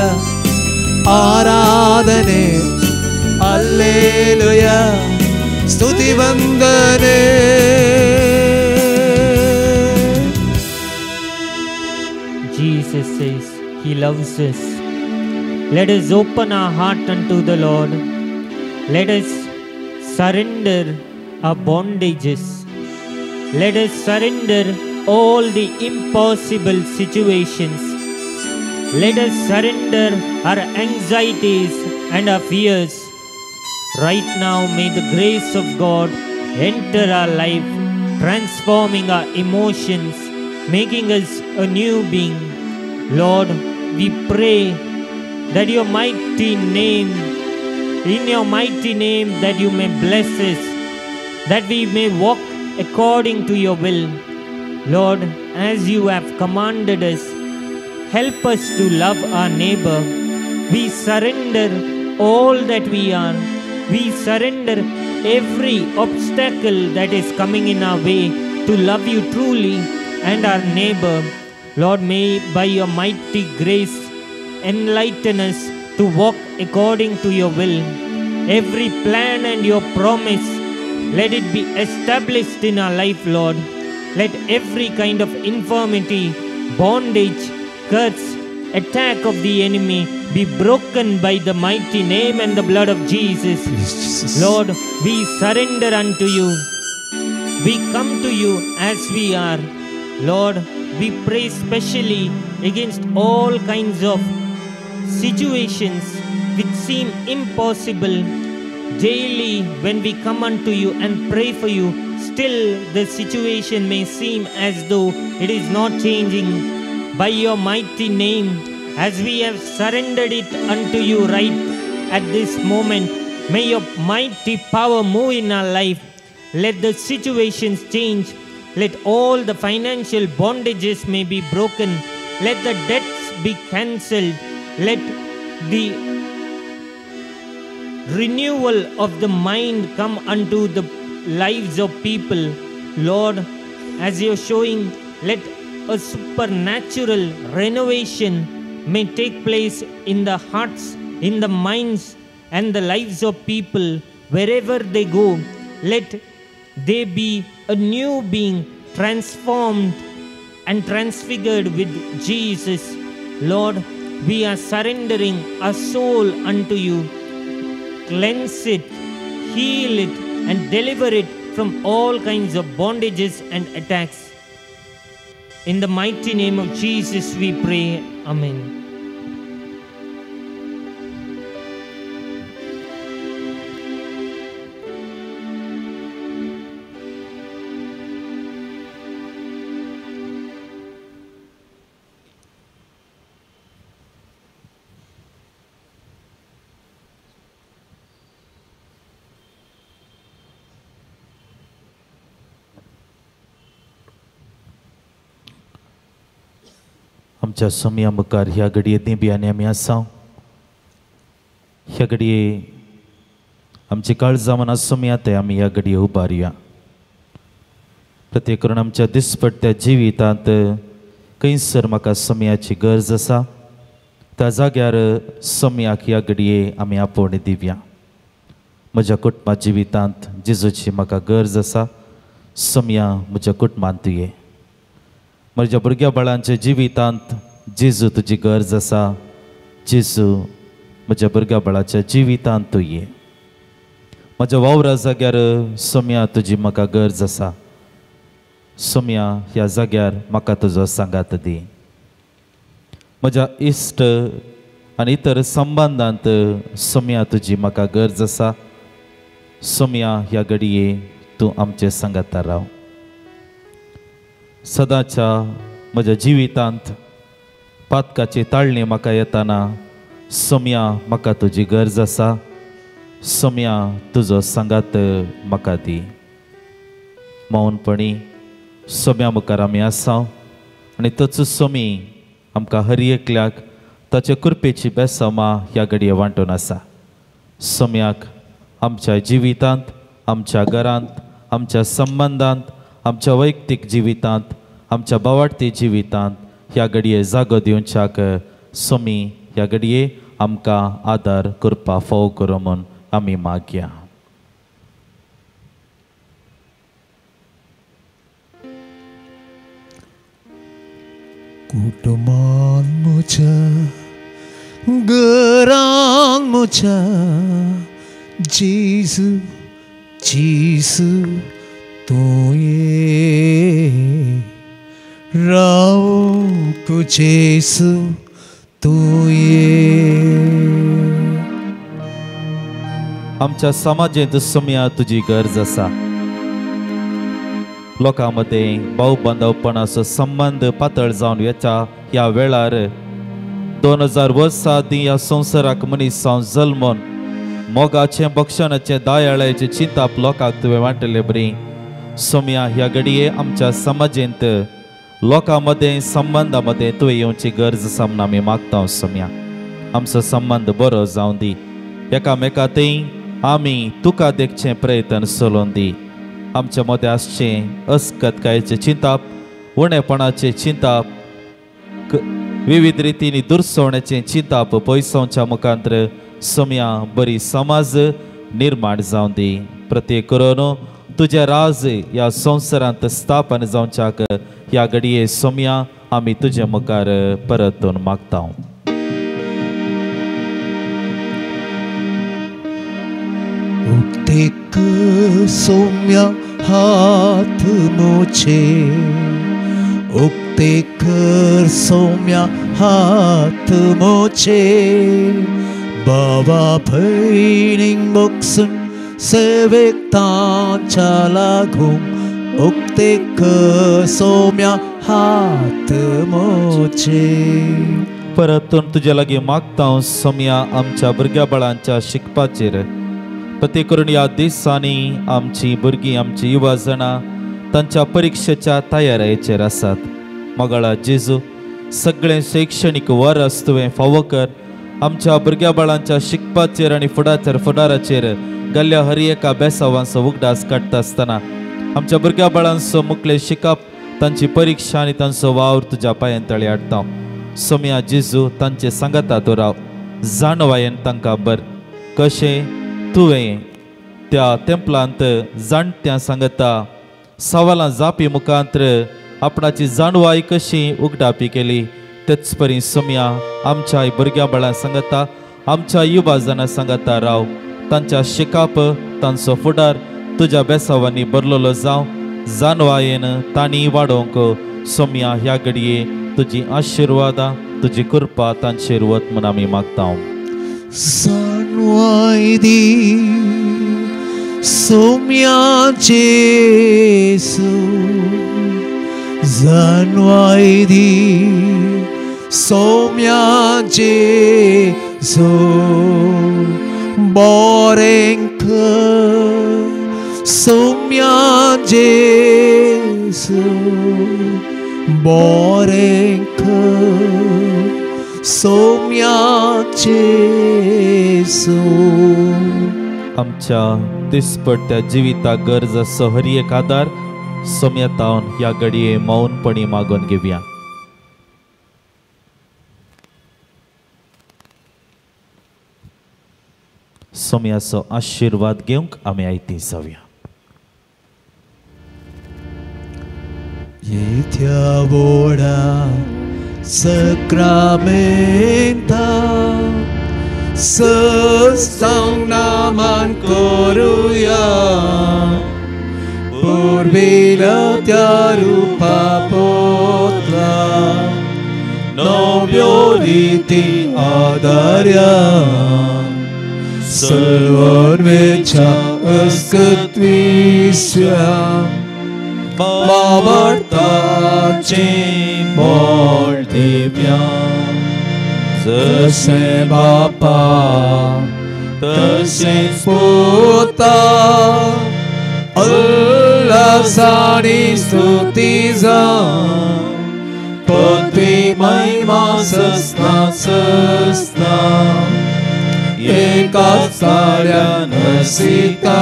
Speaker 4: ಆರಾಧನೆ, ಅಲ್ಲೇಲುಯ ಸ್ತುತಿ ವಂದನೆ.
Speaker 6: Jesus says He loves us. Let us open our heart unto the Lord. Let us surrender our bondages. Let us surrender all the impossible situations. Let us surrender our anxieties and our fears. Right now, may the grace of God enter our life, transforming our emotions, making us a new being. Lord, we pray that your mighty name, in your mighty name, that you may bless us, that we may walk according to your will. Lord, as you have commanded us, help us to love our neighbor. We surrender all that we are. We surrender every obstacle that is coming in our way to love you truly and our neighbor. Lord, may by your mighty grace enlighten us to walk according to your will. Every plan and your promise, let it be established in our life, Lord. Let every kind of infirmity, bondage, curse, attack of the enemy be broken by the mighty name and the blood of Jesus.
Speaker 4: Please, Jesus.
Speaker 6: Lord, we surrender unto you. We come to you as we are. Lord, we pray specially against all kinds of situations which seem impossible. Daily when we come unto you and pray for you, still the situation may seem as though it is not changing. By your mighty name, as we have surrendered it unto you right at this moment, may your mighty power move in our life. Let the situations change. Let all the financial bondages may be broken. Let the debts be cancelled. Let the renewal of the mind come unto the lives of people. Lord, as you are showing, let a supernatural renovation may take place in the hearts, in the minds, and the lives of people wherever they go. Let they be a new being, transformed and transfigured with Jesus. Lord, we are surrendering our soul unto you. Cleanse it, heal it, and deliver it from all kinds of bondages and attacks. In the mighty name of Jesus we pray. Amen.
Speaker 2: आमच्या सोमया मुखार ह्या घडये दिंब्यांनी आमी आसा. ह्या घडये आमची काळजां मनां सोमया ते आमी ह्या घडये उबारया. प्रत्येक करून आमच्या दिसपट्ट्या जिवितांत खंयसर म्हाका सोमयाची गरज आसा त्या जाग्यार सोमयाक ह्या घडये आमी आपोवणी दिवया. म्हज्या कुटुंबा जिवितांत जेजूची म्हाका गरज आसा, सोमया म्हज्या कुटुंबांत ये. म्हज्या भुरग्या बाळांच्या जिवितांत जेजू तुजी गरज आसा, जेजू म्हज्या भुरग्या बाळाच्या जिवितांत तूं ये. म्हज्या वावरा जाग्यार सोमया तुजी म्हाका गरज आसा, सोमया ह्या जाग्यार म्हाका तुजो सांगात दी. म्हज्या इश्ट आनी इतर संबंदांत सोमया तुजी म्हाका गरज आसा, सोमया ह्या घडये तूं आमचे सांगाता राव. सदांच्या म्हज्या जिवितांत पातकाची ताळणी म्हाका येताना सोमया म्हाका तुजी गरज आसा, सोमया तुजो सांगात म्हाका दी. मौनपणी सोम्या मुखार आमी आसा आनी तोच सोमी आमकां हर एकल्याक ताचे कृपेची बेसमा ह्या घडये वांटून आसा. सोम्याक आमच्या जिवितांत, आमच्या घरांत, आमच्या संबंदांत, आमच्या वैयक्तीक जिवितांत, आमच्या बावाडती जिवितांत ह्या घडये जागो दिवच्याक सोमी ह्या घडये आमकां आदार करपा फावो करूं म्हूण आमी मागया.
Speaker 4: कुटुंबान म्हज्या, घरान म्हज्या, जेजू जेजू तूं ये, रावूंक जेजू तूं ये.
Speaker 2: आमच्या समाजेंत सोमया तुजी गरज आसा. लोकां मदें भाव बांदवपणाचो संबंद पातळ जावन वेच्या ह्या वेळार 2000 वर्सां आदीं ह्या संवसाराक मनीस जावन जल्मून मोगाचें, बक्षणाचें, दयाळाचें चिंताप लोकांक तुवें वांटले बरी सोमया ह्या घडये आमच्या समाजेंत लोकां मदें संबंदा मदें तुवें येवची गरज आसा म्हूण आमी मागता. सोमया आमचो संबंद बरो जावं दी, एकामेका थंय आमी तुका देखचें प्रयत्न चलोवन दी. आमच्या मदें आसचें अस्कतकायेचें चिंताप, उणेपणाचें चिंताप, विविध रितींनी दुरसवण्याचें चिंताप पयसवच्या मुखांत्र सोम्या बरी समाज निर्माण जावन दी. प्रत्येक करून तुजें राज ह्या संवसारांत स्थापन जावच्याक ह्या घडये सोम्या आमी तुजे मुखार परतून मागता.
Speaker 4: उक्ते सौम्या हात मोचे, उक्ते कर सौम्या हात मोचे, बाबा भयणींक बगसून सेवेक तांच्या लागूंक, उक्ते कर सौम्या हात मोचे.
Speaker 2: परतून तुज्या लागीं मागता हांव सोम्या आमच्या भुरग्या बाळांच्या शिकपाचेर, प्रत्येक करून ह्या दिसांनी आमची भुरगीं आमची युवा जाणां तांच्या परिक्षेच्या तयारेचेर आसात. मगळा जेजू सगळें शैक्षणीक वरस तुवें फावो कर. आमच्या भुरग्या बाळांच्या शिकपाचेर आनी फुडाराचेर घाल्ल्या हर एका बेसावांचो उगडास काडटा आसतना आमच्या भुरग्या बाळांचो मुखलें शिकप, तांची परिक्षा आनी तांचो वावर तुज्या पांयां तळी हाडटा. सोम्या जेजू तांचे सांगाता तूं राव, जाणवायेन तांकां बर कशें तुवें त्या तेंपलांत जाणट्यां सांगता सवालां जापी मुखांत्र आपणाची जाणवाय कशी उगडापी केली, तेच परी सोम्या आमच्या भुरग्यां बाळां सांगता आमच्या युवा जाणां सांगता राव. तांच्या शिकाप तांचो फुडार तुज्या बेसावांनी भरलेलो जावं, जाणवायेन तांणी वाडोवंक सोम्या ह्या घडये तुजी आशिर्वादां तुजी कृपा तांचेर वत म्हूण आमी मागता.
Speaker 4: जाणवाय दी सौम्या जेजू, जाणवाय दी सौम्या जेजू, बरें कर सौम्या जेजू, बरें कर सौम्या जेजू.
Speaker 2: आमच्या दिसपट्ट्या जिविता गरज आसो हर एक आदार सोम्या तावन ह्या घडये मौनपणी मागून घेवया. सोम्याचो आशिर्वाद घेवंक आमी आयती जावया.
Speaker 4: येत्या व्हडा सक्रामेंता सस्तांग नामान करुया, पुर्विल्या त्या रुपा पोतला नव्यो रिती आदार्या, सर्वच्या अस्कत्विस्या बाबडताचे मोल दिव्या, जशें बापा तशेंच पुता, उल्हासानी स्तुती जावं, पृथ्वी महिमा सस्ना सस्ना, एकाच साऱ्या नसिता,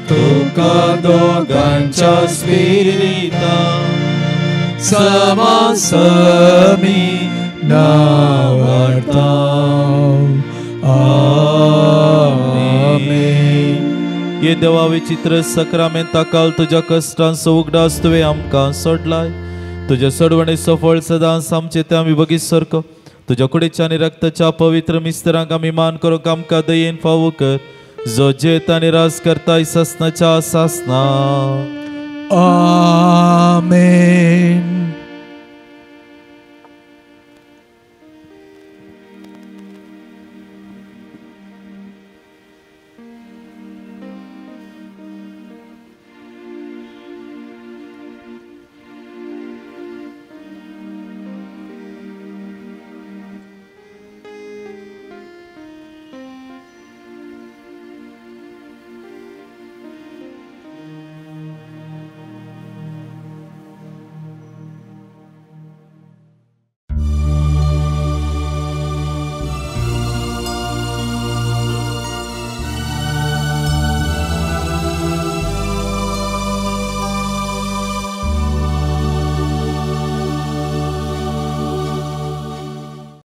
Speaker 4: तुका दोगांच्या स्पिरिता, समासमी नावाडता. आमेन.
Speaker 2: ये देवा विचित्र सक्रामेंता काल तुज्या कश्टांचो उगडास तुवें आमकां सोडलाय. तुज्या सोडवणेचो फळ सदांच आमचे ते आमी बगीत सारको तुज्या कुडीच्या आनी रक्ताच्या पवित्र मिस्तरांक आमी मान करूंक आमकां दयेन फावो कर, जो जेत आनी राज करताय सासनाच्या सासना.
Speaker 4: आमेन.